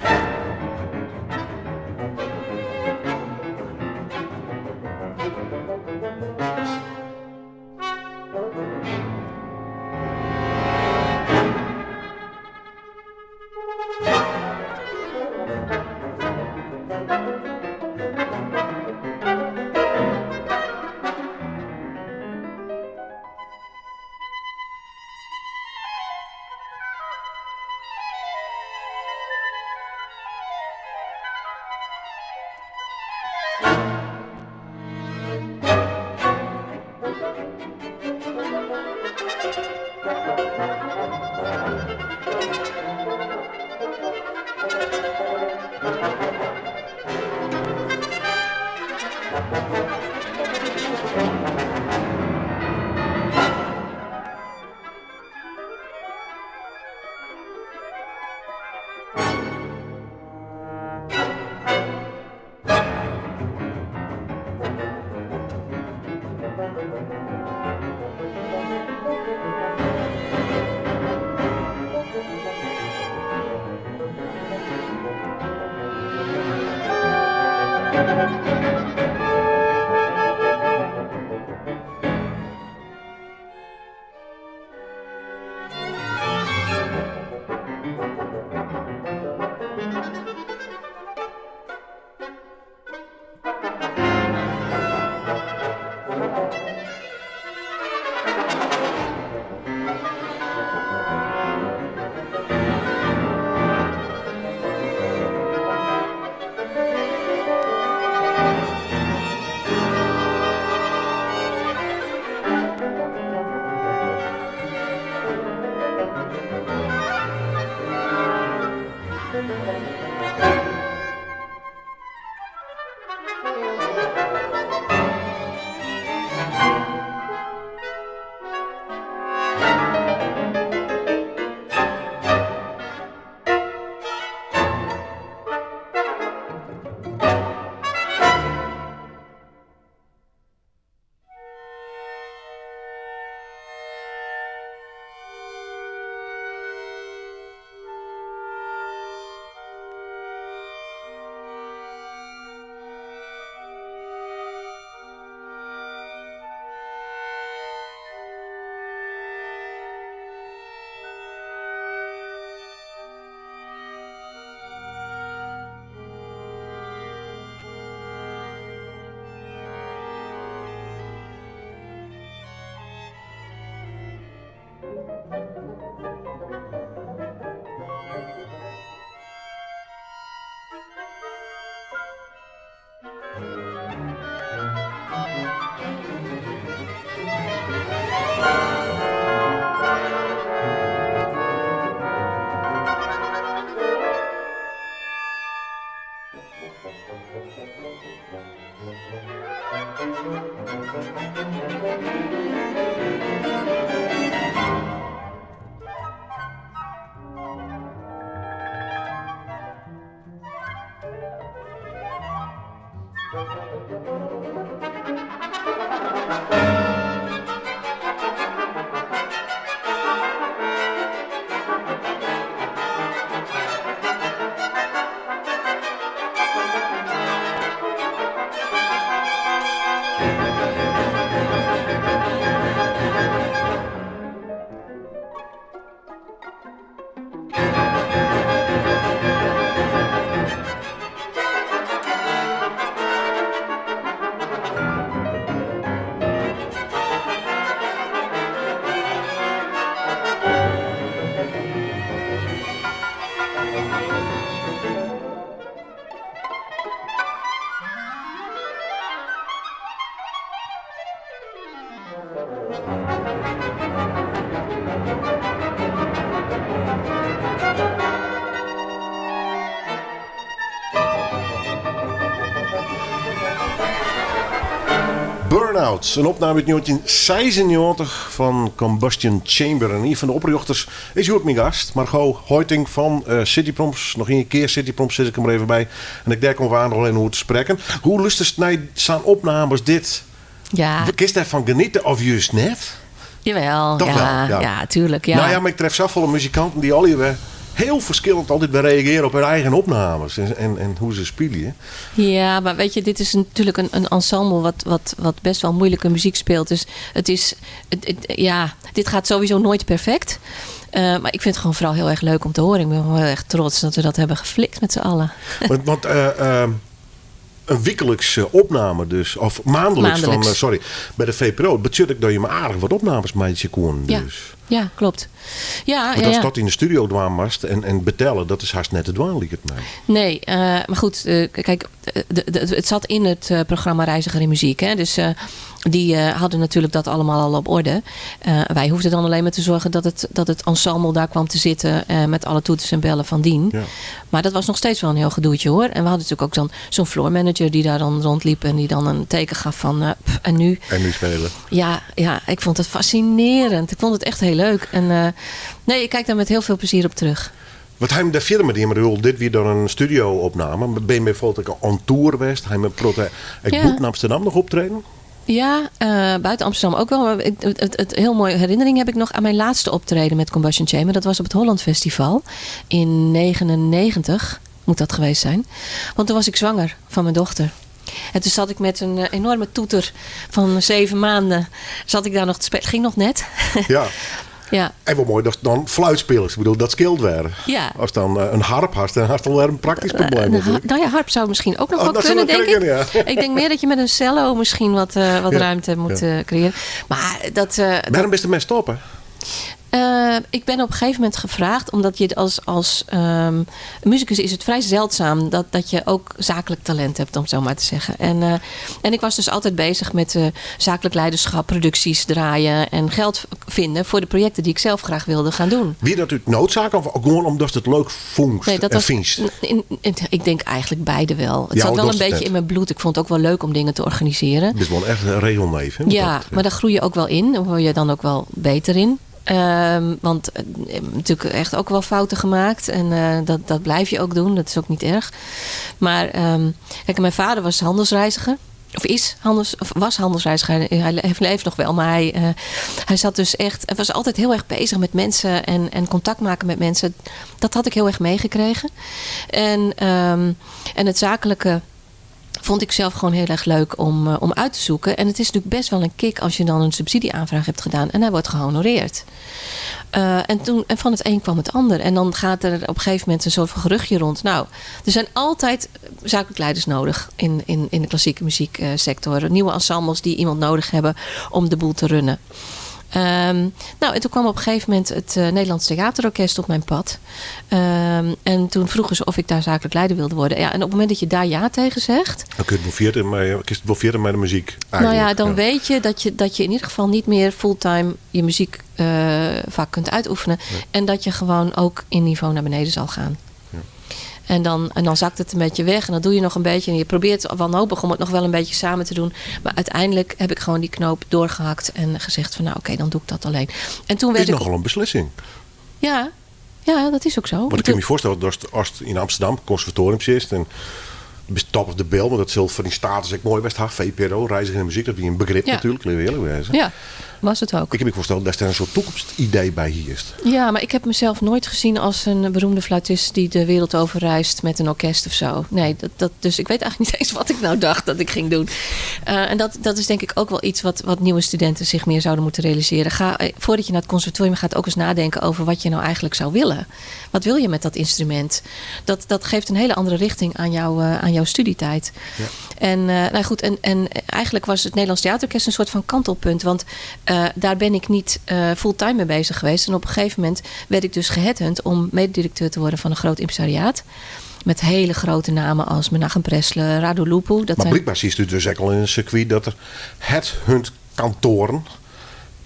Speaker 4: Burnout, in opname út 1996 fan Combustion Chamber. En ien fan de oprjochters is hjoed myn gast, Margot Hoiting fan eh, City Proms. Noch ien kear City Proms sis ik der mar even by. En ek dêr komme we aanst noch even oer te sprekken. Hoe lústerst nei sa'n opname as dit?
Speaker 5: Ja.
Speaker 4: Kinst dêrfan geniete of just net?
Speaker 5: Jawel,
Speaker 4: Toch
Speaker 5: ja,
Speaker 4: wel, ja.
Speaker 5: ja. tuurlijk. Ja.
Speaker 4: Nou ja, mar ik tref safolle muzikanten dy't allegear wer hiel ferskillend altyd wer reagearje op har eigen opnames en hoe't se spylje.
Speaker 5: Ja, maar weet je, dit is natuurlijk een ensemble wat best wel moeilijke muziek speelt. Dus het is, het, ja, dit gaat sowieso nooit perfect. Maar ik vind het gewoon vooral heel erg leuk om te horen. Ik ben wel heel erg trots dat we dat hebben geflikt met z'n allen.
Speaker 4: Want in wyklikse opname dus, of maandelijks, van,
Speaker 5: Maandelijks.
Speaker 4: sorry, by de VPRO. Dat betsjut ek dat je mar aardich wat opnames meitsje koenen.
Speaker 5: Ja.
Speaker 4: Dus.
Speaker 5: Ja, klopt. Ja,
Speaker 4: Want
Speaker 5: ja,
Speaker 4: as
Speaker 5: ja.
Speaker 4: dat yn de studio dwaan moatst en betelle, dat is hast net te dwaan, liket my.
Speaker 5: Nee, maar goed, kijk, het zat in het programma Reiziger in Muziek. Hè? Dus die hadden natuurlijk dat allemaal al op orde. Wij hoefden dan alleen maar te zorgen dat het ensemble daar kwam te zitten met alle toeters en bellen van dien. Maar dat was nog steeds wel een heel gedoetje, hoor. En we hadden natuurlijk ook dan zo'n floor manager die daar dan rondliep en die dan een teken gaf van, pff, en nu?
Speaker 4: En nu spelen.
Speaker 5: Ja, ja, ik vond het fascinerend. Ik vond het echt heel leuk. En nee, ik kijk daar met heel veel plezier op terug.
Speaker 4: Wat ha jim dêr fierder mei dien? Maar dit wie dan in studio-opname. Maar binne jim bijvoorbeeld ek on tour west? Ha jim in protte ek bûten Amsterdam noch optreden?
Speaker 5: Ja, buiten Amsterdam ook wel. Maar het heel mooie herinnering heb ik nog aan mijn laatste optreden met Combustion Chamber. Dat was op het Holland Festival in 99 moet dat geweest zijn. Want toen was ik zwanger van mijn dochter. En toen zat ik met een enorme toeter van 7 maanden. Zat ik daar nog te spelen. Ging nog net. Ja.
Speaker 4: En wel mooi dat dan fluitspelers. Ik bedoel, dat skeelt weer. Als dan een harp hast, dan hast al weer een praktisch probleem natuurlijk.
Speaker 5: Nou ja, harp zou misschien ook nog
Speaker 4: Oh,
Speaker 5: wel
Speaker 4: dat zou
Speaker 5: kunnen,
Speaker 4: nog
Speaker 5: denk ik.
Speaker 4: kunnen, ja.
Speaker 5: Ik denk meer dat je met een cello misschien wat ruimte moet creëren. Maar dat
Speaker 4: Waarom is de mens stoppen?
Speaker 5: Ik ben op een gegeven moment gevraagd, omdat je als musicus is het vrij zeldzaam dat je ook zakelijk talent hebt, om het zo maar te zeggen. En ik was dus altijd bezig met zakelijk leiderschap, producties draaien en geld vinden voor de projecten die ik zelf graag wilde gaan doen.
Speaker 4: Wie dat uit noodzaak of ook gewoon omdat het leuk vond
Speaker 5: Nee, dat
Speaker 4: en
Speaker 5: was,
Speaker 4: vindt?
Speaker 5: ik denk eigenlijk beide wel. Het
Speaker 4: Ja,
Speaker 5: zat
Speaker 4: dat
Speaker 5: wel een
Speaker 4: was het
Speaker 5: beetje
Speaker 4: net.
Speaker 5: in mijn bloed. Ik vond het ook wel leuk om dingen te organiseren.
Speaker 4: Het is wel echt een regelneef. Hè?
Speaker 5: Ja,
Speaker 4: Dat,
Speaker 5: maar daar groei je ook wel in. Daar word je dan ook wel beter in. Want natuurlijk echt ook wel fouten gemaakt. En dat blijf je ook doen. Dat is ook niet erg. Maar kijk, mijn vader was handelsreiziger. Of is handels, of was handelsreiziger. Hij leeft nog wel. Maar hij zat dus echt. Hij was altijd heel erg bezig met mensen en contact maken met mensen. Dat had ik heel erg meegekregen. En het zakelijke vond ik zelf gewoon heel erg leuk om uit te zoeken. En het is natuurlijk best wel een kick als je dan een subsidieaanvraag hebt gedaan en hij wordt gehonoreerd. En van het een kwam het ander. En dan gaat er op een gegeven moment een soort van geruchtje rond. Nou, er zijn altijd zakelijk leiders nodig in de klassieke muzieksector. Nieuwe ensembles die iemand nodig hebben om de boel te runnen. Nou, en toen kwam op een gegeven moment het Nederlands Theaterorkest op mijn pad. En toen vroegen ze of ik daar zakelijk leider wilde worden. Ja, en op het moment dat je daar ja tegen zegt.
Speaker 4: Dan kun je het wel kun je het wel verder met de muziek.
Speaker 5: Nou ja,
Speaker 4: eigenlijk,
Speaker 5: dan weet je dat je in ieder geval niet meer fulltime je muziekvak kunt uitoefenen. En dat je gewoon ook in niveau naar beneden zal gaan. En dan zakt het een beetje weg. En dan doe je nog een beetje. En je probeert wanhopig om het nog wel een beetje samen te doen. Maar uiteindelijk heb ik gewoon die knoop doorgehakt. En gezegd van nou oké, dan doe ik dat alleen. En toen
Speaker 4: Het
Speaker 5: werd
Speaker 4: is
Speaker 5: ik.
Speaker 4: nogal een beslissing.
Speaker 5: Ja, dat is ook zo.
Speaker 4: Want ik kan me voorstellen dat als het in Amsterdam conservatorium zit en top of the bill, maar dat zult voor die status ook mooi best hebben. VPRO, Reiziger in de muziek, dat wie een begrip natuurlijk, laten we eerlijk wezen.
Speaker 5: Ja, was het ook.
Speaker 4: Ik heb me voorstellen dat er een soort toekomstidee bij hier is.
Speaker 5: Ja, maar ik heb mezelf nooit gezien als een beroemde fluitist die de wereld over reist met een orkest of zo. Nee, dus ik weet eigenlijk niet eens wat ik nou dacht dat ik ging doen. En dat is denk ik ook wel iets wat nieuwe studenten zich meer zouden moeten realiseren. Ga, voordat je naar het conservatorium gaat, ook eens nadenken over wat je nou eigenlijk zou willen. Wat wil je met dat instrument? Dat geeft een hele andere richting aan jouw studietijd. En, nou goed, en eigenlijk was het Nederlands Theaterorkest een soort van kantelpunt. Want daar ben ik niet fulltime mee bezig geweest. En op een gegeven moment werd ik dus geheadhunt om mededirecteur te worden van een groot impresariaat. Met hele grote namen als Menachem Pressler, Radu Lupu. Dat
Speaker 4: Maar
Speaker 5: zijn
Speaker 4: blijkbaar zie je dus ook al in een circuit dat er het hun kantoren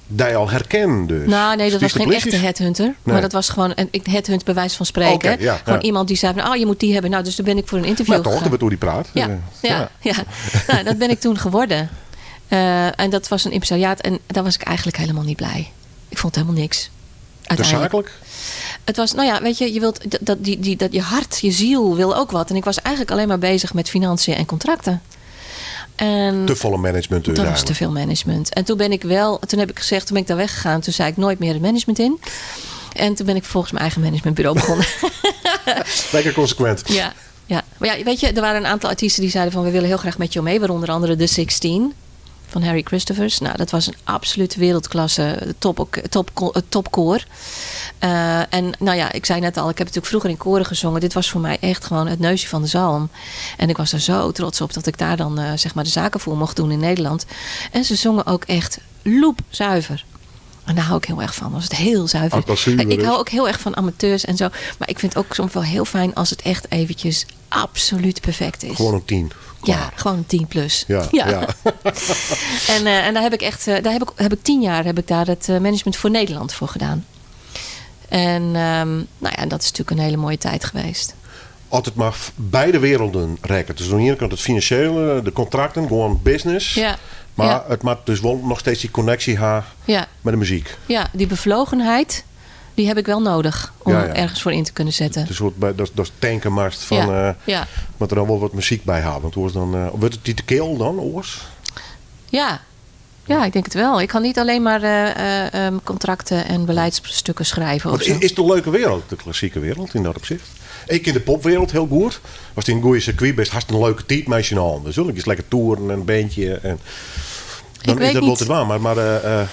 Speaker 4: die al herkennen dus.
Speaker 5: Nou, nee, dat was
Speaker 4: Dus
Speaker 5: geen
Speaker 4: die
Speaker 5: echte
Speaker 4: polities-
Speaker 5: headhunter.
Speaker 4: Nee.
Speaker 5: Maar dat was gewoon een ik headhunt bij wijze van spreken.
Speaker 4: Oké, ja,
Speaker 5: gewoon
Speaker 4: ja.
Speaker 5: iemand die zei van, oh, je moet die hebben. Nou, dus toen ben ik voor een interview
Speaker 4: Maar toch,
Speaker 5: gegaan.
Speaker 4: dat wordt hoe die praat.
Speaker 5: Ja, ja. Nou, dat ben ik toen geworden. En dat was een impresariaat en daar was ik eigenlijk helemaal niet blij. Ik vond helemaal niks.
Speaker 4: Te
Speaker 5: Uiteindelijk.
Speaker 4: zakelijk?
Speaker 5: Het was, nou ja, weet je, je wilt dat, dat, die, die, dat je hart, je ziel wil ook wat. En ik was eigenlijk alleen maar bezig met financiën en contracten. En
Speaker 4: Te volle management dus
Speaker 5: dat was
Speaker 4: eigenlijk.
Speaker 5: te veel management. En toen ben ik wel, toen heb ik gezegd, toen ben ik daar weggegaan. Toen zei ik nooit meer het management in. En toen ben ik vervolgens mijn eigen managementbureau begonnen.
Speaker 4: Lekker consequent.
Speaker 5: Ja. Maar ja, weet je, er waren een aantal artiesten die zeiden van we willen heel graag met jou mee. Waaronder andere The 16 van Harry Christophers. Nou, dat was een absoluut wereldklasse topkoor. En nou ja, ik zei net al, ik heb natuurlijk vroeger in koren gezongen. Dit was voor mij echt gewoon het neusje van de zalm. En ik was er zo trots op dat ik daar dan zeg maar de zaken voor mocht doen in Nederland. En ze zongen ook echt loepzuiver. En daar hou ik heel erg van. Als het heel zuiver
Speaker 4: Als het zuiver
Speaker 5: Ik
Speaker 4: is.
Speaker 5: hou ook heel erg van amateurs en zo. Maar ik vind het ook soms wel heel fijn als het echt eventjes absoluut perfect is.
Speaker 4: Gewoon een 10.
Speaker 5: Ja, gewoon een 10 plus.
Speaker 4: Ja, ja.
Speaker 5: En daar heb ik echt, daar heb ik 10 jaar heb ik daar het management voor Nederland voor gedaan. En nou ja, dat is natuurlijk een hele mooie tijd geweest.
Speaker 4: Altijd maar beide werelden rekken. Dus aan de ene kant het financiële, de contracten, gewoon business. Maar het maakt dus wel nog steeds die connectie haar met de muziek.
Speaker 5: Ja, die bevlogenheid, die heb ik wel nodig om ergens voor in te kunnen zetten.
Speaker 4: Het is een soort bij, dat, dat is tankenmast van, maar er dan wel wat muziek bij hebben. Want oors dan, wordt het die te keel dan, oors?
Speaker 5: Ja. Ja, ik denk het wel. Ik kan niet alleen maar contracten en beleidsstukken schrijven.
Speaker 4: Want
Speaker 5: Of zo.
Speaker 4: is het een leuke wereld, de klassieke wereld in dat opzicht? Ik in de popwereld heel goed. Was het in een goede circuit best hartstikke een leuke tijd met je handen. Natuurlijk is lekker toeren en een bandje. En dan
Speaker 5: Ik weet
Speaker 4: is dat wel
Speaker 5: niet.
Speaker 4: te doen, maar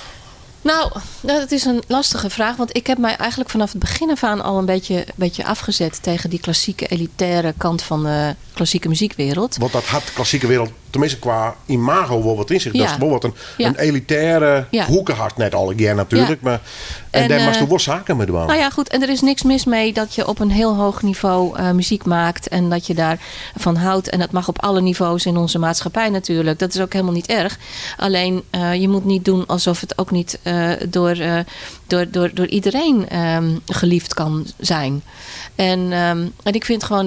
Speaker 5: Nou, dat is een lastige vraag. Want ik heb mij eigenlijk vanaf het begin af aan al een beetje afgezet tegen die klassieke elitaire kant van de klassieke muziekwereld.
Speaker 4: Want dat had de klassieke wereld, tenminste qua imago, wel wat in zich. Dat is wel wat een elitaire hoekenhart net al een keer natuurlijk. Maar, en daar moest er wel zaken mee doen.
Speaker 5: Nou ja, goed. En er is niks mis mee dat je op een heel hoog niveau muziek maakt. En dat je daarvan houdt. En dat mag op alle niveaus in onze maatschappij natuurlijk. Dat is ook helemaal niet erg. Alleen je moet niet doen alsof het ook niet door iedereen geliefd kan zijn. En ik vind gewoon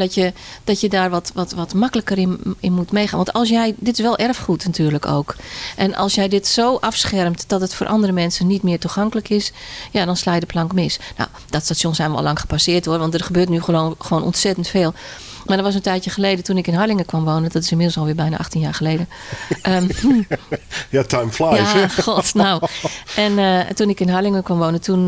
Speaker 5: dat je daar wat makkelijker in moet meegaan. Want dit is wel erfgoed natuurlijk ook. En als jij dit zo afschermt dat het voor andere mensen niet meer toegankelijk is, ja, dan sla je de plank mis. Nou, dat station zijn we al lang gepasseerd hoor, want er gebeurt nu gewoon ontzettend veel. Maar dat was een tijdje geleden toen ik in Harlingen kwam wonen. Dat is inmiddels alweer bijna 18 jaar geleden.
Speaker 4: Ja, time flies,
Speaker 5: Ja,
Speaker 4: hè?
Speaker 5: god, nou. En toen ik in Harlingen kwam wonen, toen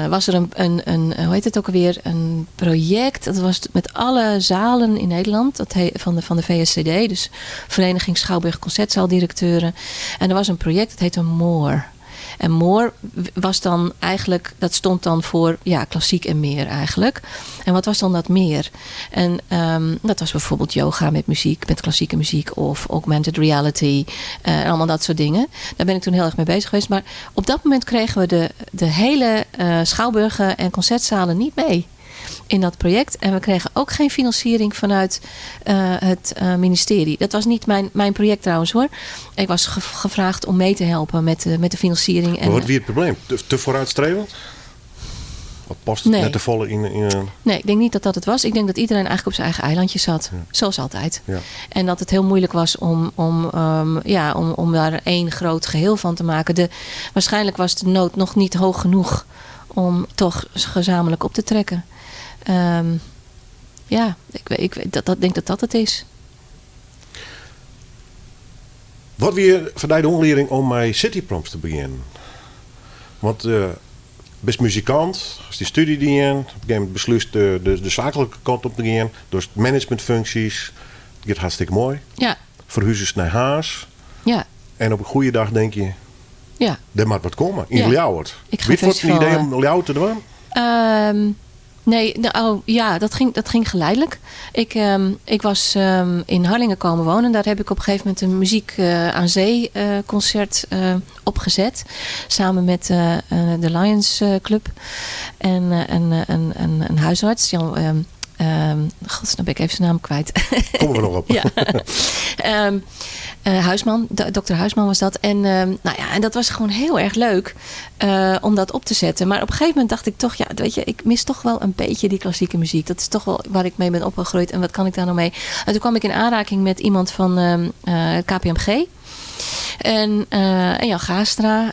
Speaker 5: was er een, hoe heet het ook alweer? Een project. Dat was met alle zalen in Nederland. Dat van de VSCD. Dus Vereniging Schouwburg Concertzaaldirecteuren. En er was een project, dat heette More. En More was dan eigenlijk, dat stond dan voor, ja, klassiek en meer eigenlijk. En wat was dan dat meer? En dat was bijvoorbeeld yoga met muziek, met klassieke muziek of augmented reality. En allemaal dat soort dingen. Daar ben ik toen heel erg mee bezig geweest. Maar op dat moment kregen we de hele schouwburgen en concertzalen niet mee in dat project. En we kregen ook geen financiering vanuit het ministerie. Dat was niet mijn project trouwens hoor. Ik was gevraagd om mee te helpen met de financiering.
Speaker 4: Maar wat wie het probleem? Te vooruitstrevend? Wat past het
Speaker 5: Nee.
Speaker 4: net te volle in een
Speaker 5: Nee, ik denk niet dat dat het was. Ik denk dat iedereen eigenlijk op zijn eigen eilandje zat. Zoals altijd. En dat het heel moeilijk was om daar één groot geheel van te maken. Waarschijnlijk was de nood nog niet hoog genoeg om toch gezamenlijk op te trekken. Ja, ik weet, ik weet, dat, dat, denk dat dat het is.
Speaker 4: Wat weer voor de onlering om bij City Proms te beginnen? Want best muzikant, als die studie die in, op een gegeven moment beslist de zakelijke kant op te gaan, dus managementfuncties, het gaat hartstikke mooi. Verhuizers naar Haas. En op een goede dag denk je, er moet wat komen in Ljouwert.
Speaker 5: Ik ga
Speaker 4: Wie wordt het
Speaker 5: festival,
Speaker 4: idee om Ljouwert te doen?
Speaker 5: Nee, nou, oh, ja, dat ging geleidelijk. Ik was in Harlingen komen wonen. Daar heb ik op een gegeven moment een muziek aan zee concert opgezet. Samen met de Lions Club. En een huisarts, Jan, god, nou ben ik even zijn naam kwijt.
Speaker 4: Komen we nog op.
Speaker 5: Ja. Huisman, dokter Huisman was dat. En dat was gewoon heel erg leuk om dat op te zetten. Maar op een gegeven moment dacht ik toch, ik mis toch wel een beetje die klassieke muziek. Dat is toch wel waar ik mee ben opgegroeid en wat kan ik daar nou mee? En toen kwam ik in aanraking met iemand van KPMG. En Jan Gaastra,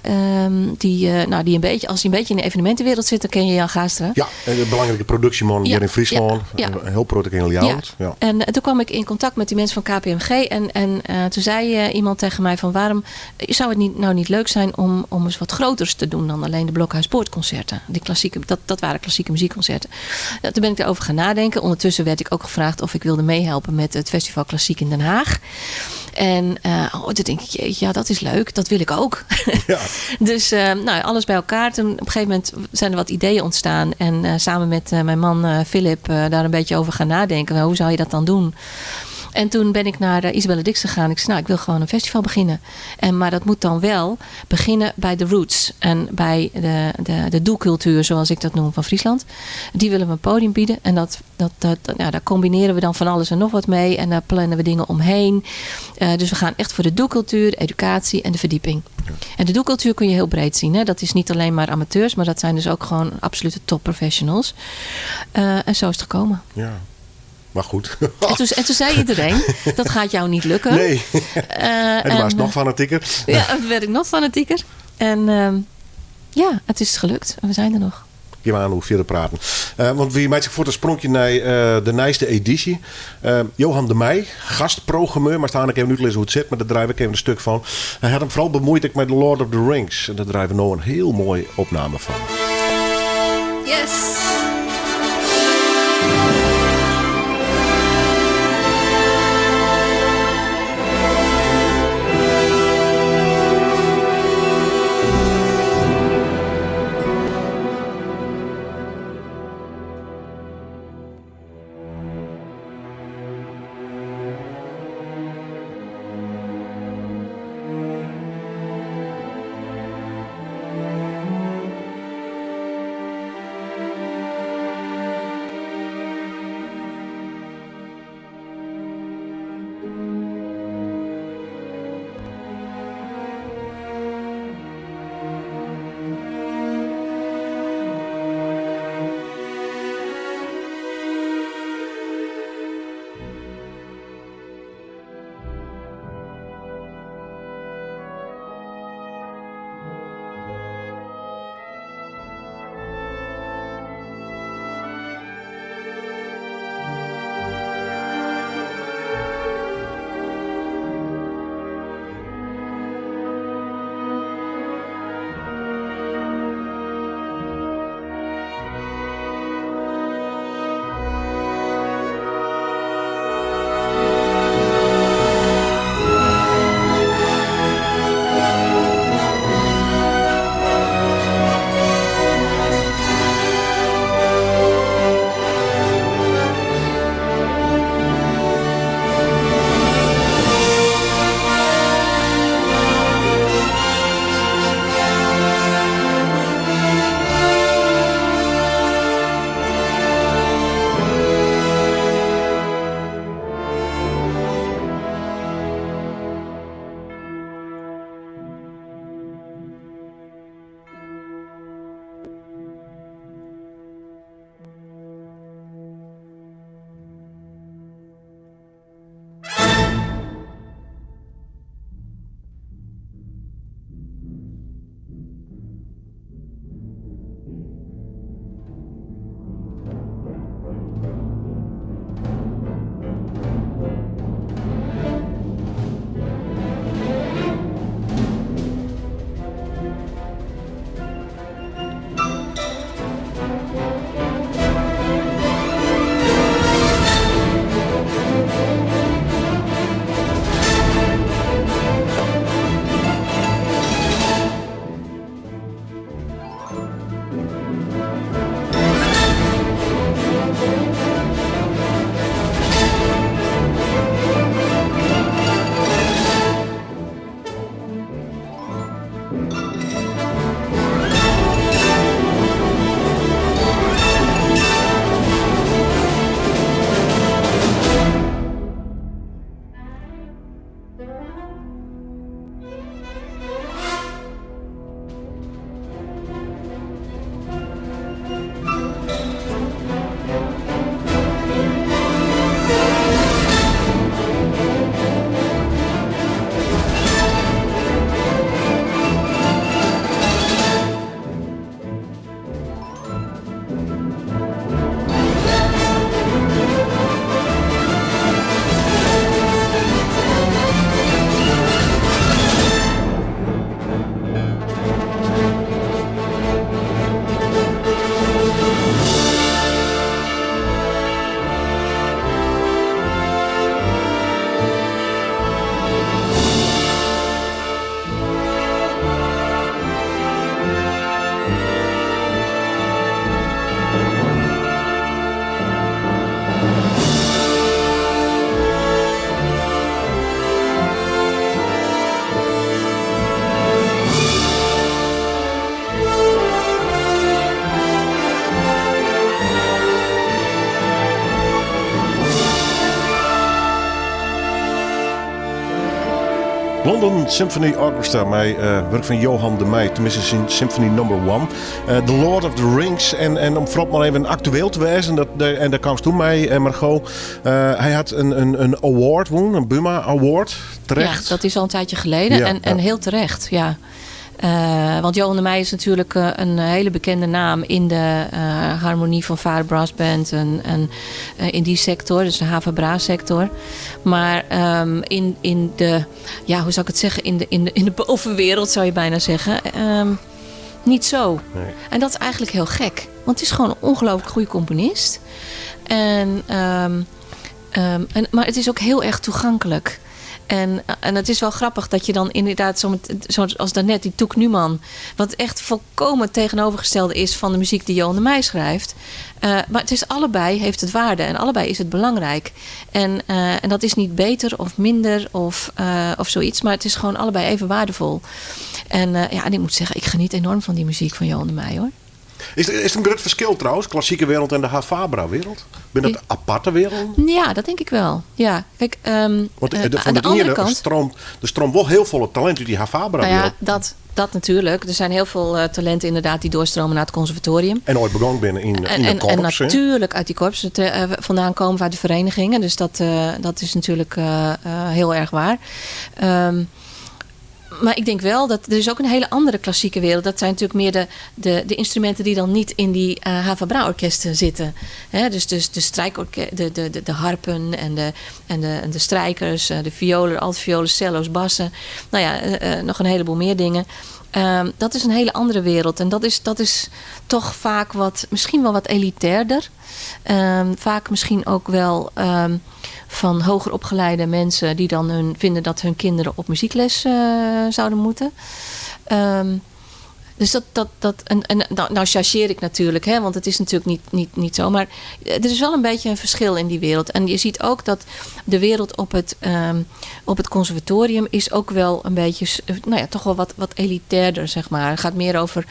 Speaker 5: die nou, die een beetje, als hij een beetje in de evenementenwereld zit, dan ken je Jan Gaastra.
Speaker 4: Ja, de belangrijke productieman hier in Friesland. Een heel product in Ljouwert.
Speaker 5: En toen kwam ik in contact met die mensen van KPMG. En toen zei iemand tegen mij van, waarom zou het nou niet leuk zijn om eens wat groters te doen dan alleen de Blokhuispoortconcerten. Die klassieke, dat, dat waren klassieke muziekconcerten. Toen ben ik daarover gaan nadenken. Ondertussen werd ik ook gevraagd of ik wilde meehelpen met het Festival Klassiek in Den Haag. En toen denk ik, jeetje, ja, dat is leuk. Dat wil ik ook. Dus alles bij elkaar. Toen op een gegeven moment zijn er wat ideeën ontstaan. En samen met mijn man Philip daar een beetje over gaan nadenken. Hoe zou je dat dan doen? En toen ben ik naar Isabelle Dix gegaan. Ik zei, ik wil gewoon een festival beginnen. Maar dat moet dan wel beginnen bij de roots. En bij de doecultuur, zoals ik dat noem, van Friesland. Die willen we een podium bieden. En daar combineren we dan van alles en nog wat mee. En daar plannen we dingen omheen. Dus we gaan echt voor de doecultuur, de educatie en de verdieping. En de doecultuur kun je heel breed zien. Hè? Dat is niet alleen maar amateurs, maar dat zijn dus ook gewoon absolute topprofessionals. En zo is het gekomen.
Speaker 4: Maar goed.
Speaker 5: En toen zei iedereen, dat gaat jou niet lukken.
Speaker 4: Nee. En toen was het nog fanatieker.
Speaker 5: Ja, toen werd ik nog fanatieker. En het is gelukt. En we zijn er nog.
Speaker 4: Gean we oan oer fierder praten. Want wy meitsje fuort in spronkje nei de nijste edysje. Johan de Meij, gastprogrammeur, moatst aanst even útlizze hoe't it sit, mar dêr draaie we even in stik fan. Hy hat him foaral bemuoid ek mei The Lord of the Rings. En dêr draaie we no in hiel moaie opname fan.
Speaker 5: Yes!
Speaker 4: London Symphony Orchestra mei wurk fan Johan de Meij, teminsten syn Symphony Number One. The Lord of the Rings en om foarop mar even aktueel te wêzen, dat, en dêr kaamst doe mei, Margot. Hy hat in award wûn, in Buma Award, terecht.
Speaker 5: Ja, dat is al een tijdje geleden en heel terecht, ja. Want Johan de Meij is natuurlijk in hiele bekende naam yn de harmony fanfare brass band en yn dy sektor, dus de HaFaBra sektor. Mar yn de, ja, hoe zal ik het zeggen, in de bovenwereld zou je bijna zeggen, niet zo.
Speaker 4: Nee.
Speaker 5: En dat is eigenlijk heel gek, want het is gewoon een ongelooflijk goede componist. Maar het is ook heel erg toegankelijk. En het is wel grappig dat je dan inderdaad, zoals daarnet, die Toek Numan, wat echt volkomen tegenovergestelde is van de muziek die Johan de Meij schrijft. Maar het is allebei heeft het waarde en allebei is het belangrijk. En dat is niet beter of minder of zoiets, maar het is gewoon allebei even waardevol. En ik moet zeggen, ik geniet enorm van die muziek van Johan de Meij, hoor.
Speaker 4: Is er een groot verschil trouwens, klassieke wereld en de HaFaBra-wereld? Ben dat aparte werelden?
Speaker 5: Ja, dat denk ik wel. Ja, kijk,
Speaker 4: Want van
Speaker 5: aan
Speaker 4: de
Speaker 5: de andere
Speaker 4: ene
Speaker 5: kant
Speaker 4: er stroomt wel heel veel talent uit die HaFaBra-wereld.
Speaker 5: Dat natuurlijk. Er zijn heel veel talenten inderdaad die doorstromen naar het conservatorium.
Speaker 4: En ooit begonnen binnen
Speaker 5: En
Speaker 4: in de korps, hè?
Speaker 5: natuurlijk uit die korps vandaan komen, uit de verenigingen. Dus dat is natuurlijk heel erg waar. Maar ik denk wel dat er is ook een hele andere klassieke wereld. Dat zijn natuurlijk meer de instrumenten die dan niet in die HaFaBra-orkesten zitten. Hè? Dus de strijkorke-, de, de, de, de harpen en de, en de, en de strijkers, de violen, altviolen, cello's, bassen. Nog een heleboel meer dingen. Dat is een hele andere wereld. En dat is toch vaak misschien wel wat elitairder. Vaak misschien ook wel van hoger opgeleide mensen die dan vinden dat hun kinderen op muziekles zouden moeten. Dus dat, dat, dat, en, en, nou, nou chargeer ik natuurlijk, hè, want het is natuurlijk niet zo. Maar er is wel een beetje een verschil in die wereld. En je ziet ook dat de wereld op het conservatorium is ook wel een beetje, nou ja, toch wel wat elitairder. Het gaat meer over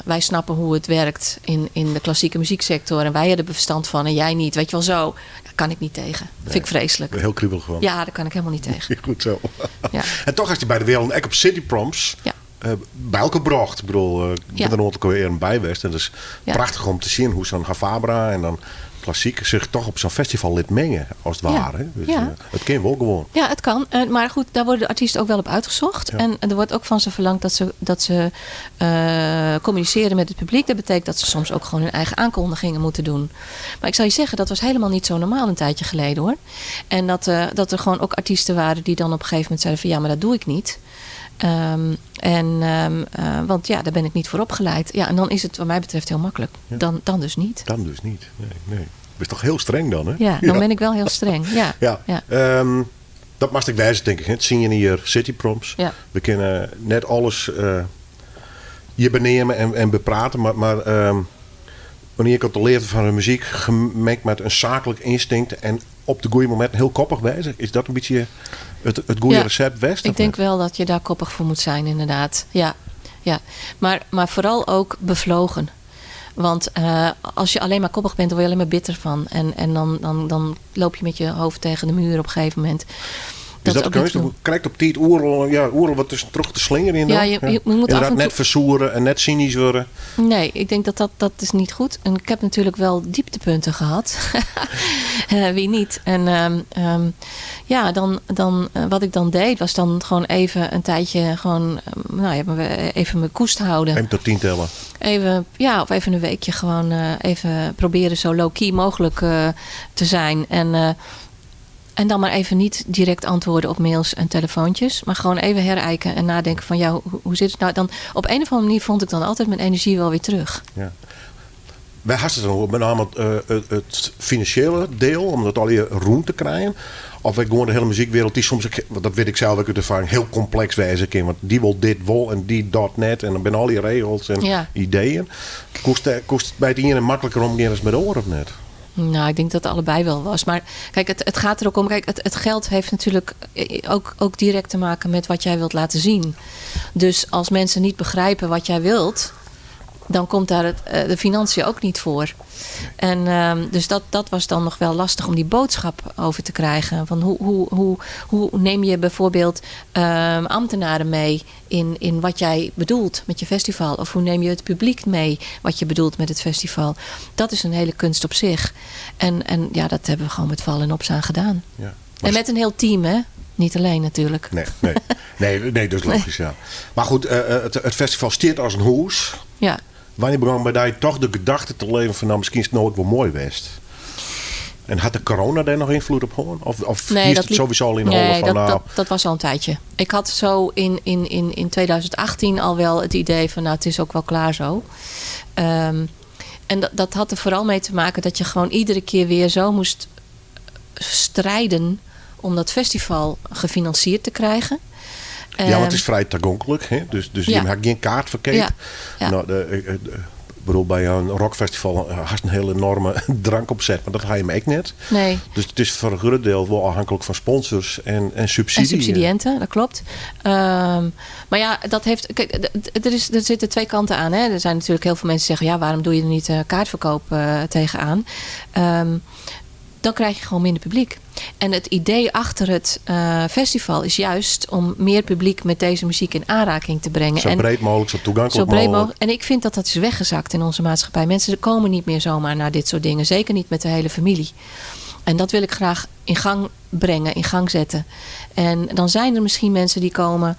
Speaker 5: wij snappen hoe het werkt in de klassieke muzieksector. En wij hebben er verstand van en jij niet. Weet je wel zo. Daar kan ik niet tegen. Dat vind ik
Speaker 4: Nee,
Speaker 5: vreselijk.
Speaker 4: Heel kriebelig gewoon.
Speaker 5: Ja, daar kan ik helemaal niet tegen.
Speaker 4: Goed zo. En toch als je bij de wereld ook op City Proms bij elkaar bracht. Ik bedoel, ik ben er nooit alweer een bij geweest. En dat is prachtig om te zien hoe zo'n HaFaBra en dan klassiek zich toch op zo'n festival liet mengen, als het ware, hè? Dus, het kan wel gewoon.
Speaker 5: Ja, het kan. Maar goed, daar worden de artiesten ook wel op uitgezocht. En er wordt ook van ze verlangd dat ze communiceren met het publiek. Dat betekent dat ze soms ook gewoon hun eigen aankondigingen moeten doen. Maar ik zal je zeggen, dat was helemaal niet zo normaal een tijdje geleden, hoor. En dat er gewoon ook artiesten waren die dan op een gegeven moment zeiden van ja, maar dat doe ik niet. Want daar ben ik niet voor opgeleid. Ja, en dan is het wat mij betreft heel makkelijk. Dan dus niet.
Speaker 4: Dan dus niet. Nee, nee. Je bent toch heel streng dan, hè?
Speaker 5: Ja, dan ben ik wel heel streng. Ja.
Speaker 4: Dat mag ik wijzen, denk ik. Hè? Het zien je hier City Proms. We kunnen net alles hier benemen en bepraten. Maar wanneer ik op de leer van de muziek gemengd met een zakelijk instinct en op de goede moment heel koppig wijzen. Is dat een beetje het goede recept West?
Speaker 5: Ik
Speaker 4: of
Speaker 5: denk
Speaker 4: niet?
Speaker 5: wel dat je daar koppig voor moet zijn, inderdaad. Ja, ja. Maar vooral ook bevlogen. Want als je alleen maar koppig bent, dan word je alleen maar bitter van. En dan loop je met je hoofd tegen de muur op een gegeven moment.
Speaker 4: Is
Speaker 5: Dat
Speaker 4: dat
Speaker 5: is
Speaker 4: de
Speaker 5: ook niet
Speaker 4: keuze?
Speaker 5: te doen.
Speaker 4: Krijgt op tijd oerl, ja, oerl wat tussen terug te slingeren in
Speaker 5: Ja,
Speaker 4: dan?
Speaker 5: je moet af
Speaker 4: Inderdaad,
Speaker 5: en
Speaker 4: net
Speaker 5: toe
Speaker 4: versoeren en net cynisch worden.
Speaker 5: Nee, ik denk dat dat is niet goed. En ik heb natuurlijk wel dieptepunten gehad. Wie niet? En ja, dan, dan wat ik dan deed, was dan gewoon even een tijdje gewoon nou ja, even mijn koest houden.
Speaker 4: Even tot 10 tellen.
Speaker 5: Even, ja, of even een weekje gewoon even proberen zo low-key mogelijk te zijn. En dan maar even niet direct antwoorden op mails en telefoontjes. Maar gewoon even herijken en nadenken van, ja, hoe zit het nou? Dan, op een of andere manier vond ik dan altijd mijn energie wel weer terug.
Speaker 4: Ja. Wij hadden het dan met name het financiële deel, om dat al je roem te krijgen. Of wij gewoon de hele muziekwereld, die soms, ook, want dat weet ik zelf ook uit ervaring, heel complex wijzen kan. Want die wil dit wel en die dat net. En dan zijn al die regels en ideeën. Kost het bij het ene makkelijker omgaan dan met de oor of net?
Speaker 5: Nou, ik denk dat het allebei wel was. Maar kijk, het gaat er ook om. Kijk, het geld heeft natuurlijk ook direct te maken met wat jij wilt laten zien. Dus als mensen niet begrijpen wat jij wilt, dan komt daar de financiën ook niet voor. En dus dat was dan nog wel lastig om die boodschap over te krijgen. Van hoe neem je bijvoorbeeld ambtenaren mee in wat jij bedoelt met je festival? Of hoe neem je het publiek mee wat je bedoelt met het festival? Dat is een hele kunst op zich. En dat hebben we gewoon met vallen en opstaan gedaan. En met een heel team, hè? Niet alleen natuurlijk.
Speaker 4: Nee, nee. Nee, nee, dat is logisch, ja. Mar goed, it festival stiet as in hûs.
Speaker 5: Ja.
Speaker 4: Wannear begûn by dy toch de gedachte te leven fan nou, miskien is it no ek wol moai west? En hat de corona dêr noch ynfloed op hân? Of, of
Speaker 5: Nee,
Speaker 4: hiest
Speaker 5: dat
Speaker 4: it
Speaker 5: liep-
Speaker 4: sowieso al yn 'e holle
Speaker 5: Nee,
Speaker 4: fan
Speaker 5: dat,
Speaker 4: nou...
Speaker 5: dat, dat was al een tijdje. Ik had zo in 2018 al wel het idee van, nou, het is ook wel klaar zo. En dat had er vooral mee te maken dat je gewoon iedere keer weer zo moest strijden om dat festival gefinancierd te krijgen.
Speaker 4: Ja, want het is vrij tagonklik, hè? Dus je hebt geen kaart verkeerd. Nou, de, ik bedoel, bij een rockfestival had een hele enorme drank opzet, maar dat ga je me ook net.
Speaker 5: Nee.
Speaker 4: Dus het is voor een groot deel wel afhankelijk van sponsors en subsidie.
Speaker 5: En subsidiënten, dat klopt. Maar ja, dat heeft, kijk, er is, er zitten twee kanten aan. Hè? Er zijn natuurlijk heel veel mensen die zeggen, ja, waarom doe je er niet kaartverkoop tegenaan? Dan krijg je gewoon minder publiek. En het idee achter het festival is juist om meer publiek met deze muziek in aanraking te brengen.
Speaker 4: Zo breed mogelijk, zo toegankelijk
Speaker 5: Zo breed
Speaker 4: mogelijk.
Speaker 5: mogelijk. En ik vind dat dat is weggezakt in onze maatschappij. Mensen komen niet meer zomaar naar dit soort dingen. Zeker niet met de hele familie. En dat wil ik graag in gang brengen, in gang zetten. En dan zijn er misschien mensen die komen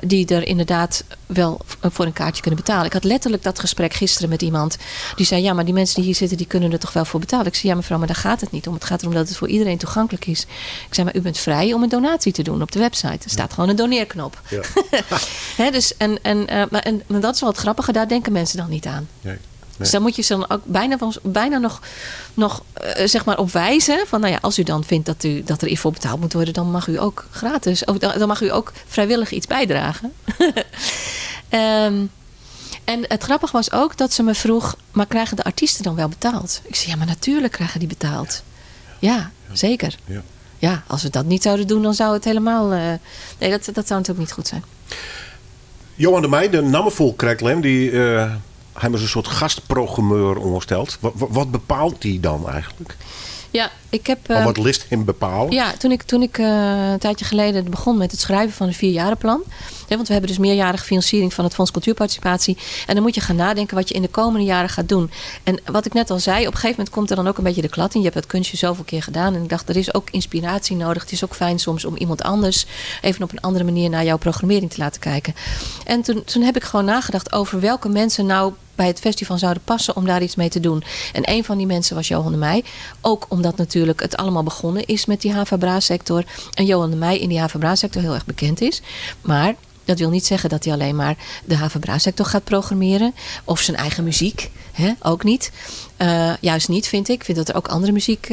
Speaker 5: die er inderdaad wel voor een kaartje kunnen betalen. Ik had letterlijk dat gesprek gisteren met iemand die zei, ja, maar die mensen die hier zitten, die kunnen er toch wel voor betalen. Ik zei, ja mevrouw, maar daar gaat het niet om. Het gaat erom dat het voor iedereen toegankelijk is. Ik zei, maar u bent vrij om een donatie te doen op de website. Er staat gewoon een doneerknop. Hè, dus, en, en maar, en, maar dat is wel het grappige, daar denken mensen dan niet aan.
Speaker 4: Nee.
Speaker 5: Dus daar moet je ze dan ook bijna, van, bijna nog, nog zeg maar op wijzen. Van, nou ja, als u dan vindt dat er iets voor betaald moet worden, dan mag u ook gratis. Of dan mag u ook vrijwillig iets bijdragen. En het grappige was ook dat ze me vroeg, maar krijgen de artiesten dan wel betaald? Ik zei, ja, maar natuurlijk krijgen die betaald. Ja, zeker. Ja, als we dat niet zouden doen, dan zou het helemaal... nee, dat zou natuurlijk niet goed zijn.
Speaker 4: Johan de Meij, de nammevol Krijklem, die... Hij was een soort gastprogrammeur ondersteld. Wat bepaalt die dan eigenlijk?
Speaker 5: Ja, ik heb,
Speaker 4: Of wat list hem bepalen?
Speaker 5: Ja, toen ik een tijdje geleden begon met het schrijven van een 4-jarenplan. Hè, want we hebben dus meerjarige financiering van het Fonds Cultuurparticipatie. En dan moet je gaan nadenken wat je in de komende jaren gaat doen. En wat ik net al zei, op een gegeven moment komt er dan ook een beetje de klad in. Je hebt dat kunstje zoveel keer gedaan. En ik dacht, er is ook inspiratie nodig. Het is ook fijn soms om iemand anders even op een andere manier naar jouw programmering te laten kijken. En toen heb ik gewoon nagedacht over welke mensen nou bij het festival zouden passen om daar iets mee te doen. En een van die mensen was Johan de Meij. Ook omdat natuurlijk het allemaal begonnen is met die HvA-sector. En Johan de Meij in die HvA-sector heel erg bekend is. Maar dat wil niet zeggen dat hij alleen maar de HvA-sector gaat programmeren. Of zijn eigen muziek. Hè? Ook niet. Juist niet, vind ik. Ik vind dat er ook andere muziek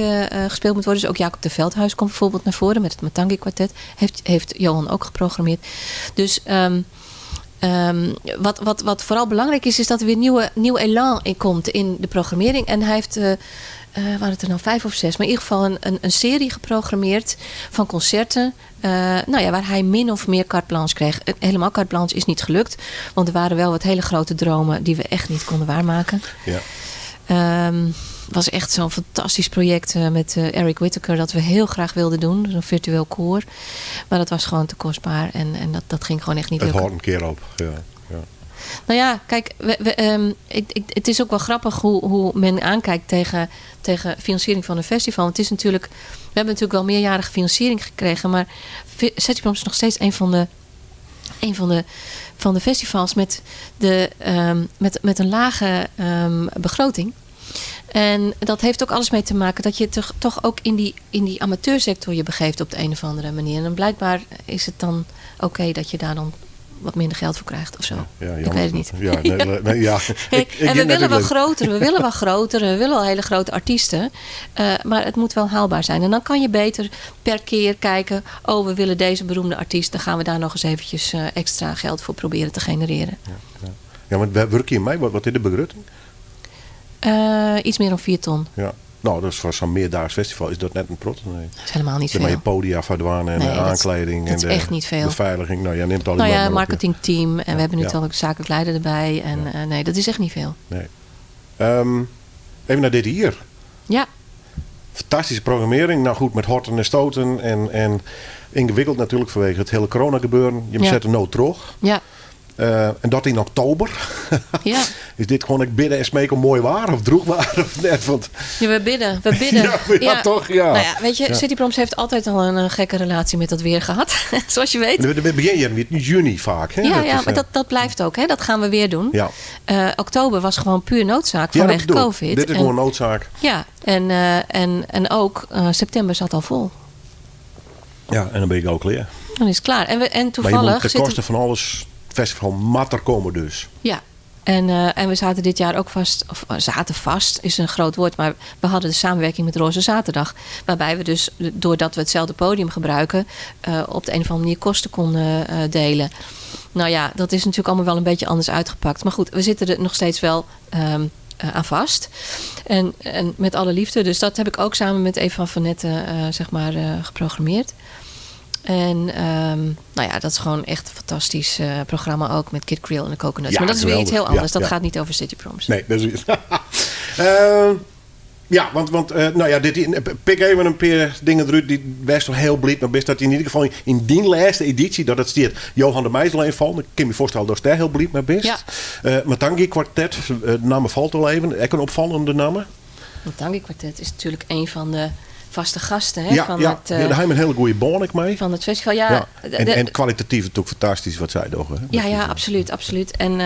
Speaker 5: gespeeld moet worden. Dus ook Jacob de Veldhuis komt bijvoorbeeld naar voren met het Matangi Kwartet. Heeft Johan ook geprogrammeerd. Dus wat vooral belangrijk is, is dat er weer nieuw elan in komt in de programmering. En hij heeft, waren het er nou 5 of 6, maar in ieder geval een serie geprogrammeerd van concerten. Waar hij min of meer carte blanche kreeg. Helemaal carte blanche is niet gelukt. Want er waren wel wat hele grote dromen die we echt niet konden waarmaken. Het was echt zo'n fantastisch project met Eric Whitacre dat we heel graag wilden doen. Zo'n virtueel koor. Maar dat was gewoon te kostbaar en dat ging gewoon echt niet
Speaker 4: Het
Speaker 5: lukken.
Speaker 4: houdt een keer op, ja. Ja.
Speaker 5: Nou ja, kijk, we, we ik, ik, het is ook wel grappig hoe men aankijkt tegen financiering van een festival. Want het is natuurlijk, we hebben natuurlijk wel meerjarige financiering gekregen, maar Setiplams is nog steeds een van de, een van de, van de festivals met, de met, met een lage begroting. En dat heeft ook alles mee te maken dat je toch ook in die amateursector je begeeft op de een of andere manier. En dan blijkbaar is het dan oké dat je daar dan wat minder geld voor krijgt of zo.
Speaker 4: Ja, ja,
Speaker 5: Ik
Speaker 4: jammer.
Speaker 5: weet het niet.
Speaker 4: Ja, nee, nee, nee, ja.
Speaker 5: Hey,
Speaker 4: Ik
Speaker 5: en we
Speaker 4: denk
Speaker 5: willen
Speaker 4: dat
Speaker 5: wel
Speaker 4: ik leuk.
Speaker 5: groter, we willen wel groter, we willen wel hele grote artiesten. Maar het moet wel haalbaar zijn. En dan kan je beter per keer kijken, oh, we willen deze beroemde artiest, dan gaan we daar nog eens eventjes extra geld voor proberen te genereren.
Speaker 4: Ja, ja. Ja, want werk je in mei? Wat is de begroting?
Speaker 5: Iets meer dan 4 ton.
Speaker 4: Ja. Nou, dat is voor zo'n meerdaags festival is dat net een prot. Nee.
Speaker 5: Dat is helemaal niet
Speaker 4: Met
Speaker 5: veel.
Speaker 4: je podia verdwanen en
Speaker 5: Nee,
Speaker 4: de aankleding
Speaker 5: dat
Speaker 4: en
Speaker 5: is
Speaker 4: de
Speaker 5: echt niet veel.
Speaker 4: beveiliging. Nou, jij neemt al die
Speaker 5: Nou ja,
Speaker 4: man maar op, ja.
Speaker 5: marketingteam. En we hebben nu
Speaker 4: Ja.
Speaker 5: al ook zakelijk leider erbij. En nee, dat is echt niet veel.
Speaker 4: Nee. Even naar dit hier. Fantastische programmering. Nou goed, met horten en stoten. En ingewikkeld natuurlijk vanwege het hele corona gebeuren. Je zet er nood terug. Eh, en dat yn oktober.
Speaker 5: Ja.
Speaker 4: Is dit gewoan ek bidde en smeke om moai waar of droech waar of net? Want...
Speaker 5: Ja, we bidden. We bidden.
Speaker 4: Ja, ja, toch? Ja.
Speaker 5: Nou ja, weet je,
Speaker 4: Ja.
Speaker 5: City Proms heeft altijd al een gekke relatie met dat weer gehad. Zoals je weet.
Speaker 4: We beginnen in juni vaak. Hè?
Speaker 5: Ja,
Speaker 4: Dat
Speaker 5: ja,
Speaker 4: is,
Speaker 5: maar dat blijft ook. Hè? Dat gaan we weer doen.
Speaker 4: Ja.
Speaker 5: Oktober was gewoon puur noodzaak
Speaker 4: Ja, dat
Speaker 5: vanwege
Speaker 4: bedoel ik.
Speaker 5: COVID.
Speaker 4: Dit is
Speaker 5: En-
Speaker 4: gewoon noodzaak.
Speaker 5: Ja, en ook september zat al vol.
Speaker 4: Ja, en dan ben ik ook klaar.
Speaker 5: Dan is het klaar. En
Speaker 4: Maar je
Speaker 5: toevallig
Speaker 4: moet ten
Speaker 5: zitten
Speaker 4: koste van alles festival matter komen dus.
Speaker 5: Ja, en we zaten dit jaar ook vast, of zaten vast is een groot woord, maar we hadden de samenwerking met Roze Zaterdag. Waarbij we dus, doordat we hetzelfde podium gebruiken, op de een of andere manier kosten konden delen. Nou ja, dat is natuurlijk allemaal wel een beetje anders uitgepakt. Maar goed, we zitten er nog steeds wel aan vast. En met alle liefde. Dus dat heb ik ook samen met Eva van Netten geprogrammeerd. En dat is gewoon echt een fantastisch programma ook met Kid Creole en de Coconuts.
Speaker 4: Ja,
Speaker 5: maar dat is weer iets heel
Speaker 4: geweldig.
Speaker 5: anders. Dat gaat niet over City Proms.
Speaker 4: Nee, dat is ja, want nou ja, dit, pik even een paar dingen eruit die best wel heel blij, maar best dat in ieder geval in die laatste editie dat het stiert Johan de Meijzel invalt. Ik kan me voorstellen dat daar heel blij mee bent. Matangi Kwartet, de naam valt al even. Ook een opvallende naam.
Speaker 5: Matangi Kwartet is natuurlijk een van de vaste gasten, hè,
Speaker 4: Ja, daar hebben we een hele goede band ik mee.
Speaker 5: van het festival. Ja,
Speaker 4: En kwalitatief natuurlijk fantastisch wat zij doen, hè.
Speaker 5: Ja, ja, absoluut, absoluut. En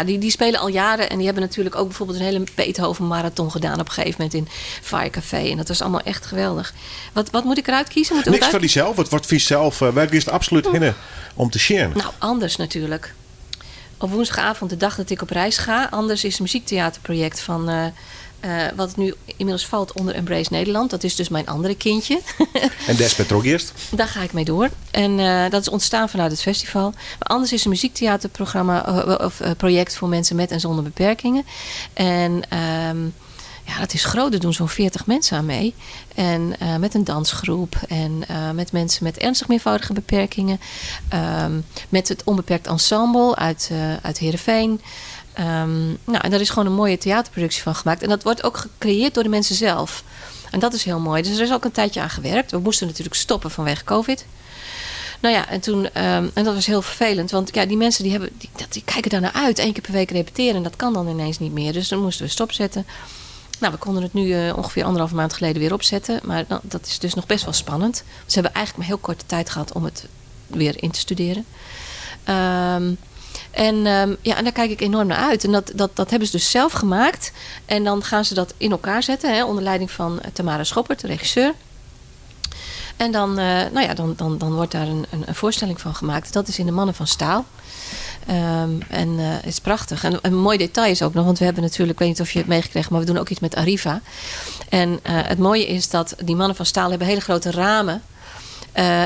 Speaker 5: die spelen al jaren. En die hebben natuurlijk ook bijvoorbeeld een hele Beethoven marathon gedaan op een gegeven moment in Fire Café. En dat was allemaal echt geweldig. Wat moet ik eruit kiezen? Moet ik
Speaker 4: Niks
Speaker 5: wat
Speaker 4: van
Speaker 5: uit-
Speaker 4: die zelf. Wat wordt vies zelf? Waar is het absoluut hinnen om te sharen?
Speaker 5: Nou, anders natuurlijk. Op woensdagavond, de dag dat ik op reis ga. Anders is het muziektheaterproject van... wat nu inmiddels valt onder Embrace Nederland. Dat is dus mijn andere kindje.
Speaker 4: En Desmet ook eerst.
Speaker 5: Daar ga ik mee door. En dat is ontstaan vanuit het festival. Maar anders is een muziektheaterprogramma of project voor mensen met en zonder beperkingen. En dat is groot. Er doen zo'n 40 mensen aan mee. En met een dansgroep. En met mensen met ernstig meervoudige beperkingen. Met het Onbeperkt Ensemble uit Heerenveen. En daar is gewoon een mooie theaterproductie van gemaakt. En dat wordt ook gecreëerd door de mensen zelf. En dat is heel mooi. Dus er is ook een tijdje aan gewerkt. We moesten natuurlijk stoppen vanwege COVID. Nou ja, en toen, en dat was heel vervelend. Want ja, die mensen die kijken daar naar uit. 1 keer per week repeteren. En dat kan dan ineens niet meer. Dus dan moesten we stopzetten. We konden het nu ongeveer anderhalve maand geleden weer opzetten. Maar dat is dus nog best wel spannend. Want ze hebben eigenlijk maar heel korte tijd gehad om het weer in te studeren. En daar kijk ik enorm naar uit. En dat hebben ze dus zelf gemaakt. En dan gaan ze dat in elkaar zetten. Hè, onder leiding van Tamara Schoppert, de regisseur. En dan wordt daar een voorstelling van gemaakt. Dat is in de Mannen van Staal. En het is prachtig. En een mooi detail is ook nog, want we hebben natuurlijk, ik weet niet of je het meegekregen, maar we doen ook iets met Arriva. En het mooie is dat die Mannen van Staal hebben hele grote ramen.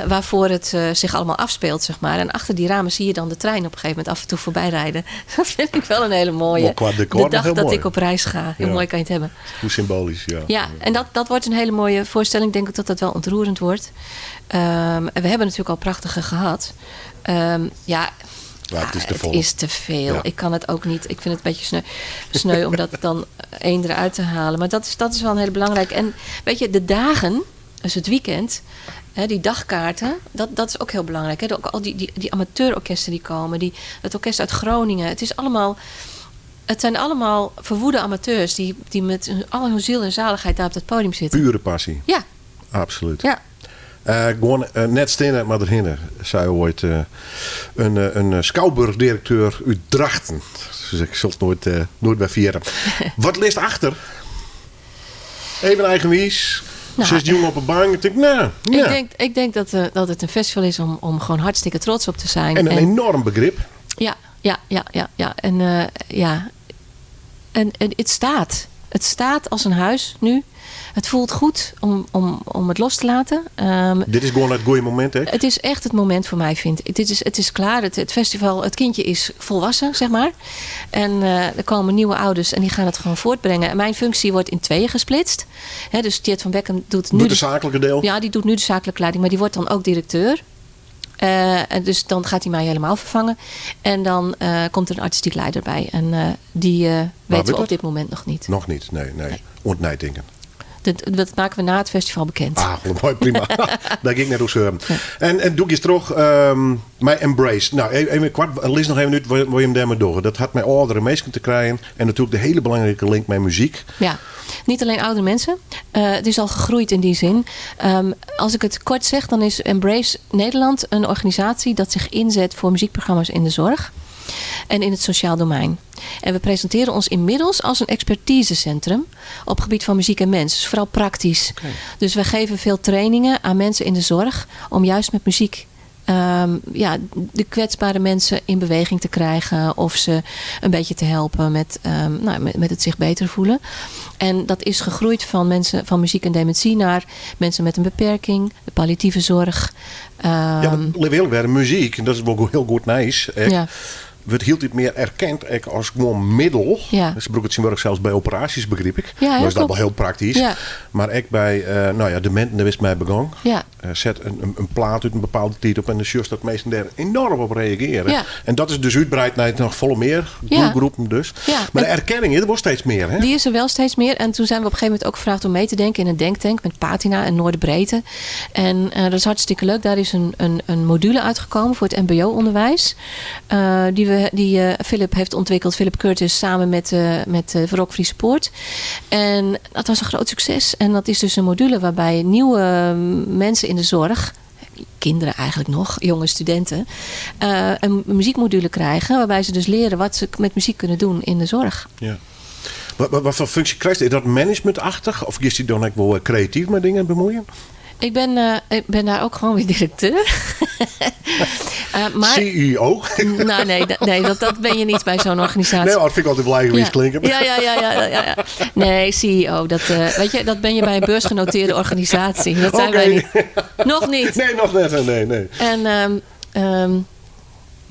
Speaker 5: Waarvoor het zich allemaal afspeelt. En achter die ramen zie je dan de trein op een gegeven moment af en toe voorbij rijden. Dat vind ik wel een hele mooie.
Speaker 4: Maar qua decor
Speaker 5: De
Speaker 4: nog
Speaker 5: dag
Speaker 4: heel
Speaker 5: dat
Speaker 4: mooi.
Speaker 5: ik op reis ga. Heel mooi kan je het hebben.
Speaker 4: Hoe symbolisch, ja.
Speaker 5: Ja, en dat wordt een hele mooie voorstelling. Ik denk ook dat dat wel ontroerend wordt. En we hebben natuurlijk al prachtige gehad.
Speaker 4: Ja, het is te
Speaker 5: Het
Speaker 4: vol.
Speaker 5: is te veel. Ik kan het ook niet. Ik vind het een beetje sneu om dat dan één eruit te halen. Maar dat is wel een hele belangrijke. En de dagen, dus het weekend, hè, die dagkaarten, dat is ook heel belangrijk. Hè? Ook al die amateurorkesten die komen, het orkest uit Groningen. Het zijn allemaal verwoede amateurs die met al hun ziel en zaligheid daar op dat podium zitten.
Speaker 4: Pure passie.
Speaker 5: Ja.
Speaker 4: Absoluut.
Speaker 5: Ja.
Speaker 4: Gewoon net stinnen, maar erhinnen, zei ooit een schouwburgdirecteur uit Drachten. Dus ik zal het nooit bij vieren. Wat ligt achter? Even eigenwijs. Zes jongen op een bank. Ik denk, nou, ja.
Speaker 5: Ik denk dat het een festival is om gewoon hartstikke trots op te zijn.
Speaker 4: En een enorm begrip.
Speaker 5: Ja, ja, ja, ja, ja. En ja. En het staat. Het staat als een huis nu. Het voelt goed om het los te laten.
Speaker 4: Dit is gewoon het goede moment, hè?
Speaker 5: Het is echt het moment voor mij, vind ik. Het is klaar. Het festival, het kindje is volwassen. En er komen nieuwe ouders en die gaan het gewoon voortbrengen. En mijn functie wordt in tweeën gesplitst. Hè, dus Tjeerd van Bekkum doet nu
Speaker 4: Doet de
Speaker 5: de
Speaker 4: zakelijke deel?
Speaker 5: Ja, die doet nu de zakelijke leiding, maar die wordt dan ook directeur. En dus dan gaat hij mij helemaal vervangen. En dan komt er een artistiek leider bij. En die
Speaker 4: Waar
Speaker 5: weten we
Speaker 4: wordt
Speaker 5: op
Speaker 4: dat?
Speaker 5: dit moment nog niet.
Speaker 4: Nog niet, nee, nee.
Speaker 5: Nee.
Speaker 4: Ontnijtingen.
Speaker 5: Dat, dat maken we na het festival bekend.
Speaker 4: Ah, mooi, prima. Daar ging ik net oer seuren. En, en doe ik eens terug um, mei Embrace. Nou, e-, even koart, lis noch even út wat jim dêrmei dogge. Dat hat mei âldere minsken te krijen en natuerlik de hiele belangrike link mei muzyk.
Speaker 5: Ja, niet alleen oudere mensen. Uh, het is al gegroeid in die zin. Um, als ik het kort zeg, dan is Embrace Nederland een organisatie dat zich inzet voor muziekprogramma's in de zorg en in het sociaal domein. En we presenteren ons inmiddels als een expertisecentrum op gebied van muziek en mens. Dus vooral praktisch. Okay. Dus we geven veel trainingen aan mensen in de zorg om juist met muziek um, ja, de kwetsbare mensen in beweging te krijgen of ze een beetje te helpen met, um, nou, met, met het zich beter voelen. En dat is gegroeid van mensen van muziek en dementie naar mensen met een beperking, de palliatieve zorg.
Speaker 4: Um, ja, want eerlik, muziek, en dat is wel hiel goed nijs. Ja wurdt hieltyd mear erkend ek as gewoan middel.
Speaker 5: Ja.
Speaker 4: Se brûke it tsjintwurdich sels by operaasjes, begryp ik.
Speaker 5: Ja,
Speaker 4: Dan is dat wol hiel praktysk.
Speaker 5: Ja.
Speaker 4: Mar ek by uh, nou ja, deminten, dêr bist mei begûn.
Speaker 5: Ja.
Speaker 4: Uh, set in, in, in plaat út in bepaalde tiid op en dan sjochst dat minsken dêr enoarm op reagearje.
Speaker 5: Ja.
Speaker 4: En dat is dus útbreid nei noch folle mear
Speaker 5: ja.
Speaker 4: groepen dus.
Speaker 5: Ja.
Speaker 4: Mar de erkenning is der wol steeds mear, hè?
Speaker 5: Die is er wel steeds meer. En toen zijn we op een gegeven moment ook gevraagd om mee te denken in een denktank met Patina en Noorderbreedte. En uh, dat is hartstikke leuk. Daar is een, een, een module uitgekomen voor het MBO-onderwijs. Uh, die, we, die uh, Philip heeft ontwikkeld, Philip Curtis, samen met, met uh, Rock Friese Poort. En dat was een groot succes. En dat is dus een module waarbij nieuwe mensen in de zorg, kinderen eigenlijk nog, jonge studenten, een muziekmodule krijgen. Waarbij ze dus leren wat ze met muziek kunnen doen in de zorg.
Speaker 4: Ja. Wat, wat, wat voor functie krijgt Is dat managementachtig? Of is die dan ook wel creatief met dingen bemoeien?
Speaker 5: Ik ben, uh, ik ben daar ook gewoon weer directeur.
Speaker 4: uh, maar, CEO?
Speaker 5: Nou, nee, nee dat, dat ben je niet bij zo'n organisatie.
Speaker 4: Nee, dat vind ik altijd blij hoe
Speaker 5: ja.
Speaker 4: klinken.
Speaker 5: Ja, ja, ja, ja, ja, ja. Nee, CEO. Dat, uh, weet je, dat ben je bij een beursgenoteerde organisatie. Dat zijn
Speaker 4: okay.
Speaker 5: wij niet. Nog niet.
Speaker 4: Nee, nog net. Nee, nee.
Speaker 5: En, um, um,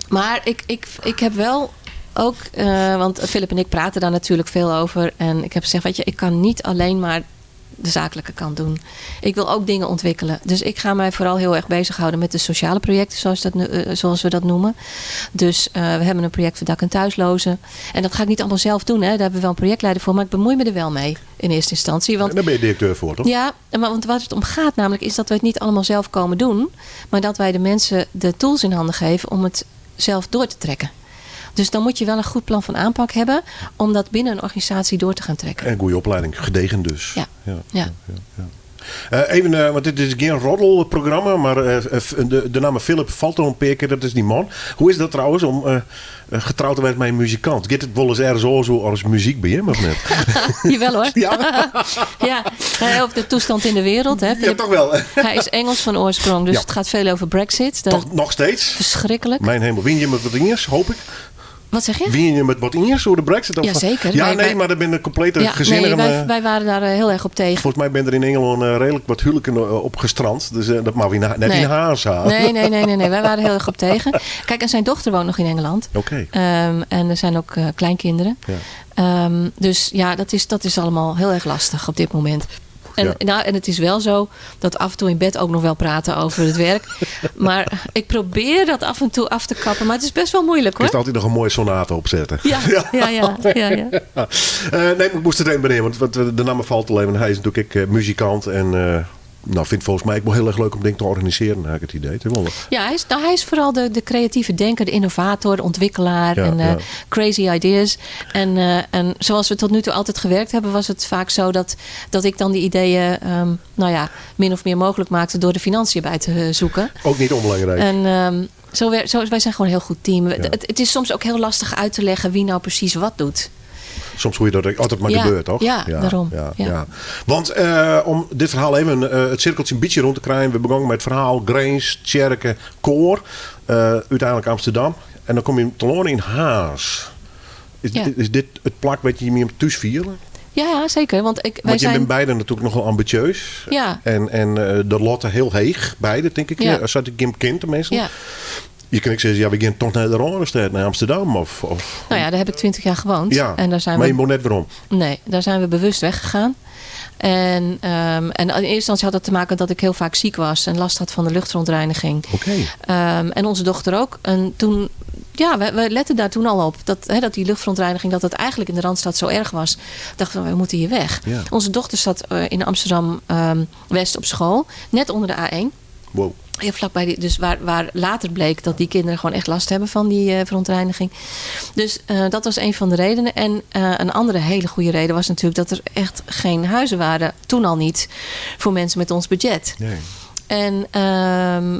Speaker 5: maar ik, ik, ik heb wel ook, uh, want Philip en ik praten daar natuurlijk veel over. En ik heb gezegd, weet je, ik kan niet alleen maar de zakelijke kant doen. Ik wil ook dingen ontwikkelen. Dus ik ga mij vooral heel erg bezighouden met de sociale projecten, zoals, dat, uh, zoals we dat noemen. Dus uh, we hebben een project voor dak- en thuislozen. En dat ga ik niet allemaal zelf doen, hè. Daar hebben we wel een projectleider voor. Maar ik bemoei me er wel mee in eerste instantie. Want,
Speaker 4: en daar ben je directeur voor, toch?
Speaker 5: Ja, maar want waar het om gaat namelijk is dat we het niet allemaal zelf komen doen. Maar dat wij de mensen de tools in handen geven om het zelf door te trekken. Dus dan moet je wel een goed plan van aanpak hebben om dat binnen een organisatie door te gaan trekken.
Speaker 4: En een goede opleiding, gedegen dus.
Speaker 5: Ja.
Speaker 4: ja,
Speaker 5: ja.
Speaker 4: ja, ja. Uh, even, uh, want dit is geen roddelprogramma, maar uh, de, de naam Philip valt al een paar keer, dat is die man. Hoe is dat trouwens om getrouwd te worden met een muzikant? Gaat het wel eens ergens zo als muziek bij hem of net?
Speaker 5: Jawel hoor.
Speaker 4: Ja,
Speaker 5: ja. Of de toestand in de wereld. Hè.
Speaker 4: Philip, ja, toch wel.
Speaker 5: hij is Engels van oorsprong, dus
Speaker 4: Ja.
Speaker 5: het gaat veel over Brexit. Dat
Speaker 4: Toch nog steeds?
Speaker 5: Verschrikkelijk.
Speaker 4: Mijn hemel, win je met wat iers, hoop ik.
Speaker 5: Wat zeg je?
Speaker 4: Win je met wat iers door de Brexit? Of-
Speaker 5: Jazeker.
Speaker 4: Ja,
Speaker 5: Wij-
Speaker 4: nee,
Speaker 5: wij-
Speaker 4: maar dat ben een complete
Speaker 5: Ja,
Speaker 4: gezinnen.
Speaker 5: nee, wij, wij waren daar heel erg op tegen.
Speaker 4: Volgens mij ben er in Engeland redelijk wat huwelijken op gestrand. Dus dat mag we net
Speaker 5: Nee.
Speaker 4: in Haas halen.
Speaker 5: Nee, nee, nee, nee, nee. Wij waren heel erg op tegen. Kijk, en zijn dochter woont nog in Engeland.
Speaker 4: Oké.
Speaker 5: Um, en er zijn ook uh, kleinkinderen.
Speaker 4: Ja.
Speaker 5: Um, dus ja, dat is, dat is allemaal heel erg lastig op dit moment. En,
Speaker 4: Ja.
Speaker 5: nou, en het is wel zo dat af en toe in bed ook nog wel praten over het werk. Maar ik probeer dat af en toe af te kappen. Maar het is best wel moeilijk
Speaker 4: Kun
Speaker 5: hoor.
Speaker 4: je altijd nog een mooie sonate opzetten.
Speaker 5: Ja, ja, ja, ja, ja.
Speaker 4: Eh, nee, maar ik moest het even beneden, want, want de naam valt alleen. Want hij is natuurlijk ik, muzikant en eh, nou, vindt volgens mij ook wel heel erg leuk om dingen te organiseren, heb ik het idee. Het is wel-
Speaker 5: Ja, hij is, nou, hij is vooral de, de creatieve denker, de innovator, de ontwikkelaar
Speaker 4: Ja,
Speaker 5: en
Speaker 4: ja.
Speaker 5: crazy ideas. En, en zoals we tot nu toe altijd gewerkt hebben, was het vaak zo dat, dat ik dan die ideeën um, nou ja, min of meer mogelijk maakte door de financiën bij te zoeken.
Speaker 4: Ook niet onbelangrijk.
Speaker 5: En um, zo, zo, wij zijn gewoon een heel goed team.
Speaker 4: Ja.
Speaker 5: Het, het is soms ook heel lastig uit te leggen wie nou precies wat doet.
Speaker 4: Soms hoe je dat altijd maar
Speaker 5: Ja,
Speaker 4: gebeurt, toch?
Speaker 5: ja, daarom.
Speaker 4: Ja,
Speaker 5: Ja.
Speaker 4: ja. Want om dit verhaal even het cirkeltje een beetje rond te krijgen. We begonnen met het verhaal Grins, Tjerken, Koor. Uiteindelijk Amsterdam. En dan kom je te in Haas. Is,
Speaker 5: Ja.
Speaker 4: is dit het plak wat je meer thuis vieren?
Speaker 5: Ja, ja, zeker. Want ik, wij
Speaker 4: Want je
Speaker 5: zijn...
Speaker 4: bent beide natuurlijk nogal ambitieus.
Speaker 5: Ja.
Speaker 4: En, en de Lotte heel heeg, beide denk ik.
Speaker 5: Ja.
Speaker 4: Ja. Zat ik een kind tenminste.
Speaker 5: Ja.
Speaker 4: Je kan ook zeggen, ja, we gaan toch naar de Randstad, naar Amsterdam. Of, of,
Speaker 5: Nou ja, daar heb ik 20 jaar gewoond.
Speaker 4: ja,
Speaker 5: En daar zijn
Speaker 4: maar
Speaker 5: we
Speaker 4: je moet net waarom.
Speaker 5: Nee, daar zijn we bewust weggegaan. En, um, en in eerste instantie had dat te maken dat ik heel vaak ziek was en last had van de luchtverontreiniging.
Speaker 4: Oké.
Speaker 5: Um, en onze dochter ook. En toen ja, we letten daar toen al op. Dat, hè, dat die luchtverontreiniging, dat dat eigenlijk in de Randstad zo erg was. Dachten we, we moeten hier weg.
Speaker 4: Ja.
Speaker 5: Onze dochter zat in Amsterdam West op school. Net onder de A1.
Speaker 4: Wow.
Speaker 5: Ja, vlakbij die, dus waar later bleek dat die kinderen gewoon echt last hebben van die verontreiniging. Dus dat was een van de redenen. En een andere hele goede reden was natuurlijk dat er echt geen huizen waren. Toen al niet. Voor mensen met ons budget.
Speaker 4: Nee.
Speaker 5: En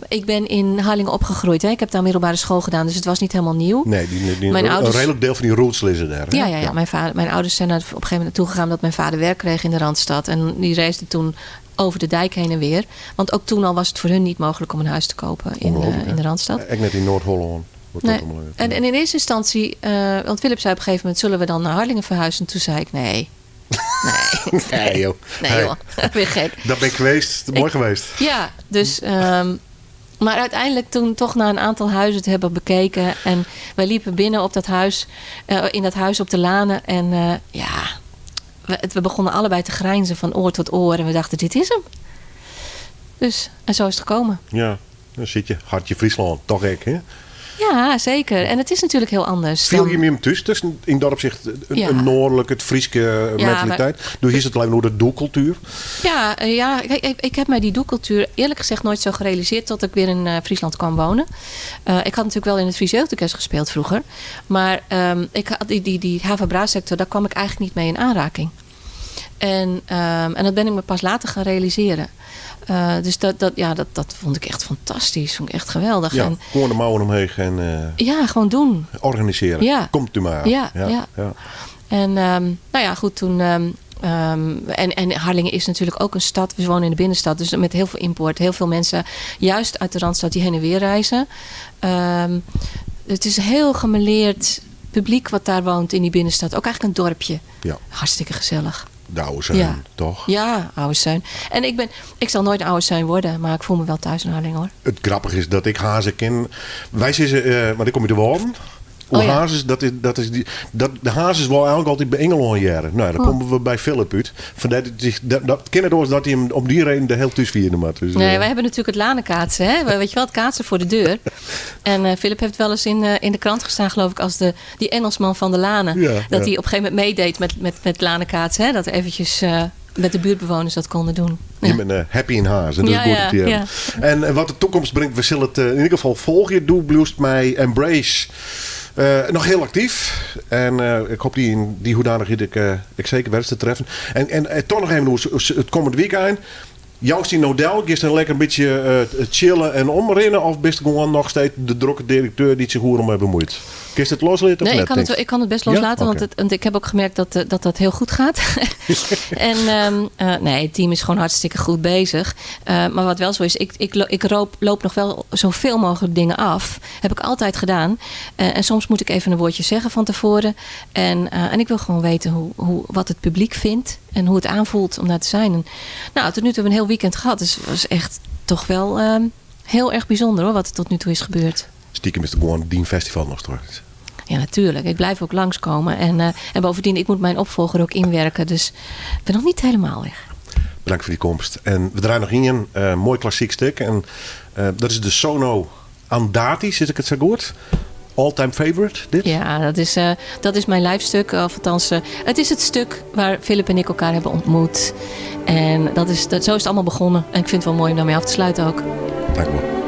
Speaker 5: ik ben in Harlingen opgegroeid. Hè. Ik heb daar middelbare school gedaan, dus het was niet helemaal nieuw.
Speaker 4: Nee,
Speaker 5: Mijn
Speaker 4: een
Speaker 5: ouders
Speaker 4: redelijk deel van die roots liggen daar. Hè?
Speaker 5: Ja, ja, ja. Mijn ouders zijn daar op een gegeven moment naartoe gegaan omdat mijn vader werk kreeg in de Randstad. En die reisde toen over de dijk heen en weer. Want ook toen al was het voor hun niet mogelijk om een huis te kopen
Speaker 4: Ongelooflijk,
Speaker 5: in
Speaker 4: hè?
Speaker 5: de Randstad.
Speaker 4: Echt net in Noord-Holland. Wordt
Speaker 5: Nee.
Speaker 4: dat allemaal even.
Speaker 5: En in eerste instantie, want Philip zei op een gegeven moment, zullen we dan naar Harlingen verhuizen? En toen zei ik nee. Nee.
Speaker 4: Nee, joh.
Speaker 5: Nee,
Speaker 4: Hey.
Speaker 5: joh. Weer gek.
Speaker 4: Dat ben ik geweest. Mooi geweest.
Speaker 5: Ja, dus... maar uiteindelijk toen toch na een aantal huizen te hebben bekeken. En wij liepen binnen op dat huis, in dat huis op de Lanen. En we begonnen allebei te grijnzen van oor tot oor. En we dachten, dit is hem. En zo is het gekomen.
Speaker 4: Ja, dan zit je. Hartje Friesland, toch ik, hè?
Speaker 5: Ja, zeker. En het is natuurlijk heel anders.
Speaker 4: Viel
Speaker 5: dan
Speaker 4: je hem tussen, tussen in dat opzicht
Speaker 5: Ja.
Speaker 4: een noordelijk, het Frieske
Speaker 5: Ja,
Speaker 4: mentaliteit?
Speaker 5: maar
Speaker 4: Doe hier is het alleen door de doelcultuur?
Speaker 5: Ja ja, kijk, ik heb mij die doelcultuur eerlijk gezegd nooit zo gerealiseerd tot ik weer in Friesland kwam wonen. Ik had natuurlijk wel in het Fries Jeugdorkest gespeeld vroeger. Maar ik had die HaVaBra-sector, daar kwam ik eigenlijk niet mee in aanraking. En dat ben ik me pas later gaan realiseren. Dus dat vond ik echt fantastisch. Vond ik echt geweldig.
Speaker 4: Ja, gewoon de mouwen omheen en
Speaker 5: Ja, gewoon doen.
Speaker 4: organiseren.
Speaker 5: Ja.
Speaker 4: Komt u maar.
Speaker 5: Ja, ja.
Speaker 4: ja.
Speaker 5: En nou ja, goed, toen... en Harlingen is natuurlijk ook een stad. We wonen in de binnenstad, dus met heel veel import. Heel veel mensen, juist uit de Randstad, die heen en weer reizen. Het is heel gemêleerd publiek wat daar woont in die binnenstad. Ook eigenlijk een dorpje.
Speaker 4: Ja.
Speaker 5: Hartstikke gezellig.
Speaker 4: De oude zeun,
Speaker 5: Ja.
Speaker 4: toch?
Speaker 5: Ja, oude zeun. En ik zal nooit een oude zeun worden, maar ik voel me wel thuis in Harlingen, hoor.
Speaker 4: Het grappige is dat ik hazen ken. Wij zitten, maar ik kom je te wonen. Hoe
Speaker 5: Oh ja.
Speaker 4: hazes, dat is, dat is die, dat, de hazes wou eigenlijk altijd bij Engeland jaren. Nou, dan
Speaker 5: Oh.
Speaker 4: komen we bij Philip uit. Vandaar dat hij, dat, dat kennen we dat hij hem om die reden de heel thuis vierde maar. Dus,
Speaker 5: Nee, wij hebben natuurlijk het lanenkaatsen, hè? Weet je wel, het kaatsen voor de deur. En Philip heeft wel eens in de krant gestaan, geloof ik, als die Engelsman van de Lanen.
Speaker 4: Ja,
Speaker 5: dat
Speaker 4: ja.
Speaker 5: hij op een gegeven moment meedeed met lanenkaatsen, hè? Dat eventjes met de buurtbewoners dat konden doen.
Speaker 4: Je
Speaker 5: Ja.
Speaker 4: bent happy in Haas. En dat is
Speaker 5: Ja,
Speaker 4: goed
Speaker 5: ja,
Speaker 4: dat je
Speaker 5: ja.
Speaker 4: En wat de toekomst brengt, we zullen het in ieder geval volgen. Doe Blues mij Embrace. Nog heel actief. En ik hoop die in die hoedanigheid ik zeker werk te treffen. En toch nog even hoe het komend weekend. Jouw die Nodel, gisteren lekker een beetje chillen en omrennen? Of bist gewoon nog steeds de drukke directeur die zich hoer om bemoeit? Kun je het loslaten of
Speaker 5: Nee,
Speaker 4: net, denk
Speaker 5: ik kan het best
Speaker 4: Ja?
Speaker 5: loslaten,
Speaker 4: Oké.
Speaker 5: want ik heb ook gemerkt dat dat heel goed gaat. En nee, het team is gewoon hartstikke goed bezig. Maar wat wel zo is, ik loop nog wel zoveel mogelijk dingen af. Heb ik altijd gedaan. En soms moet ik even een woordje zeggen van tevoren. En ik wil gewoon weten wat het publiek vindt en hoe het aanvoelt om daar te zijn. En, tot nu toe hebben we een heel weekend gehad. Dus het was echt toch wel heel erg bijzonder hoor, wat er tot nu toe is gebeurd.
Speaker 4: Stiekem is het gewoon Dien Festival nog straks.
Speaker 5: Ja, natuurlijk. Ik blijf ook langskomen. En bovendien, ik moet mijn opvolger ook inwerken. Dus ik ben nog niet helemaal weg.
Speaker 4: Bedankt voor die komst. En we draaien nog in een mooi klassiek stuk. En dat is de Sono Andati, zit ik het zo goed? All-time favorite, dit?
Speaker 5: Ja, dat is mijn live stuk. Of althans, het is het stuk waar Philip en ik elkaar hebben ontmoet. En zo is het allemaal begonnen. En ik vind het wel mooi om daarmee af te sluiten ook.
Speaker 4: Dank u wel.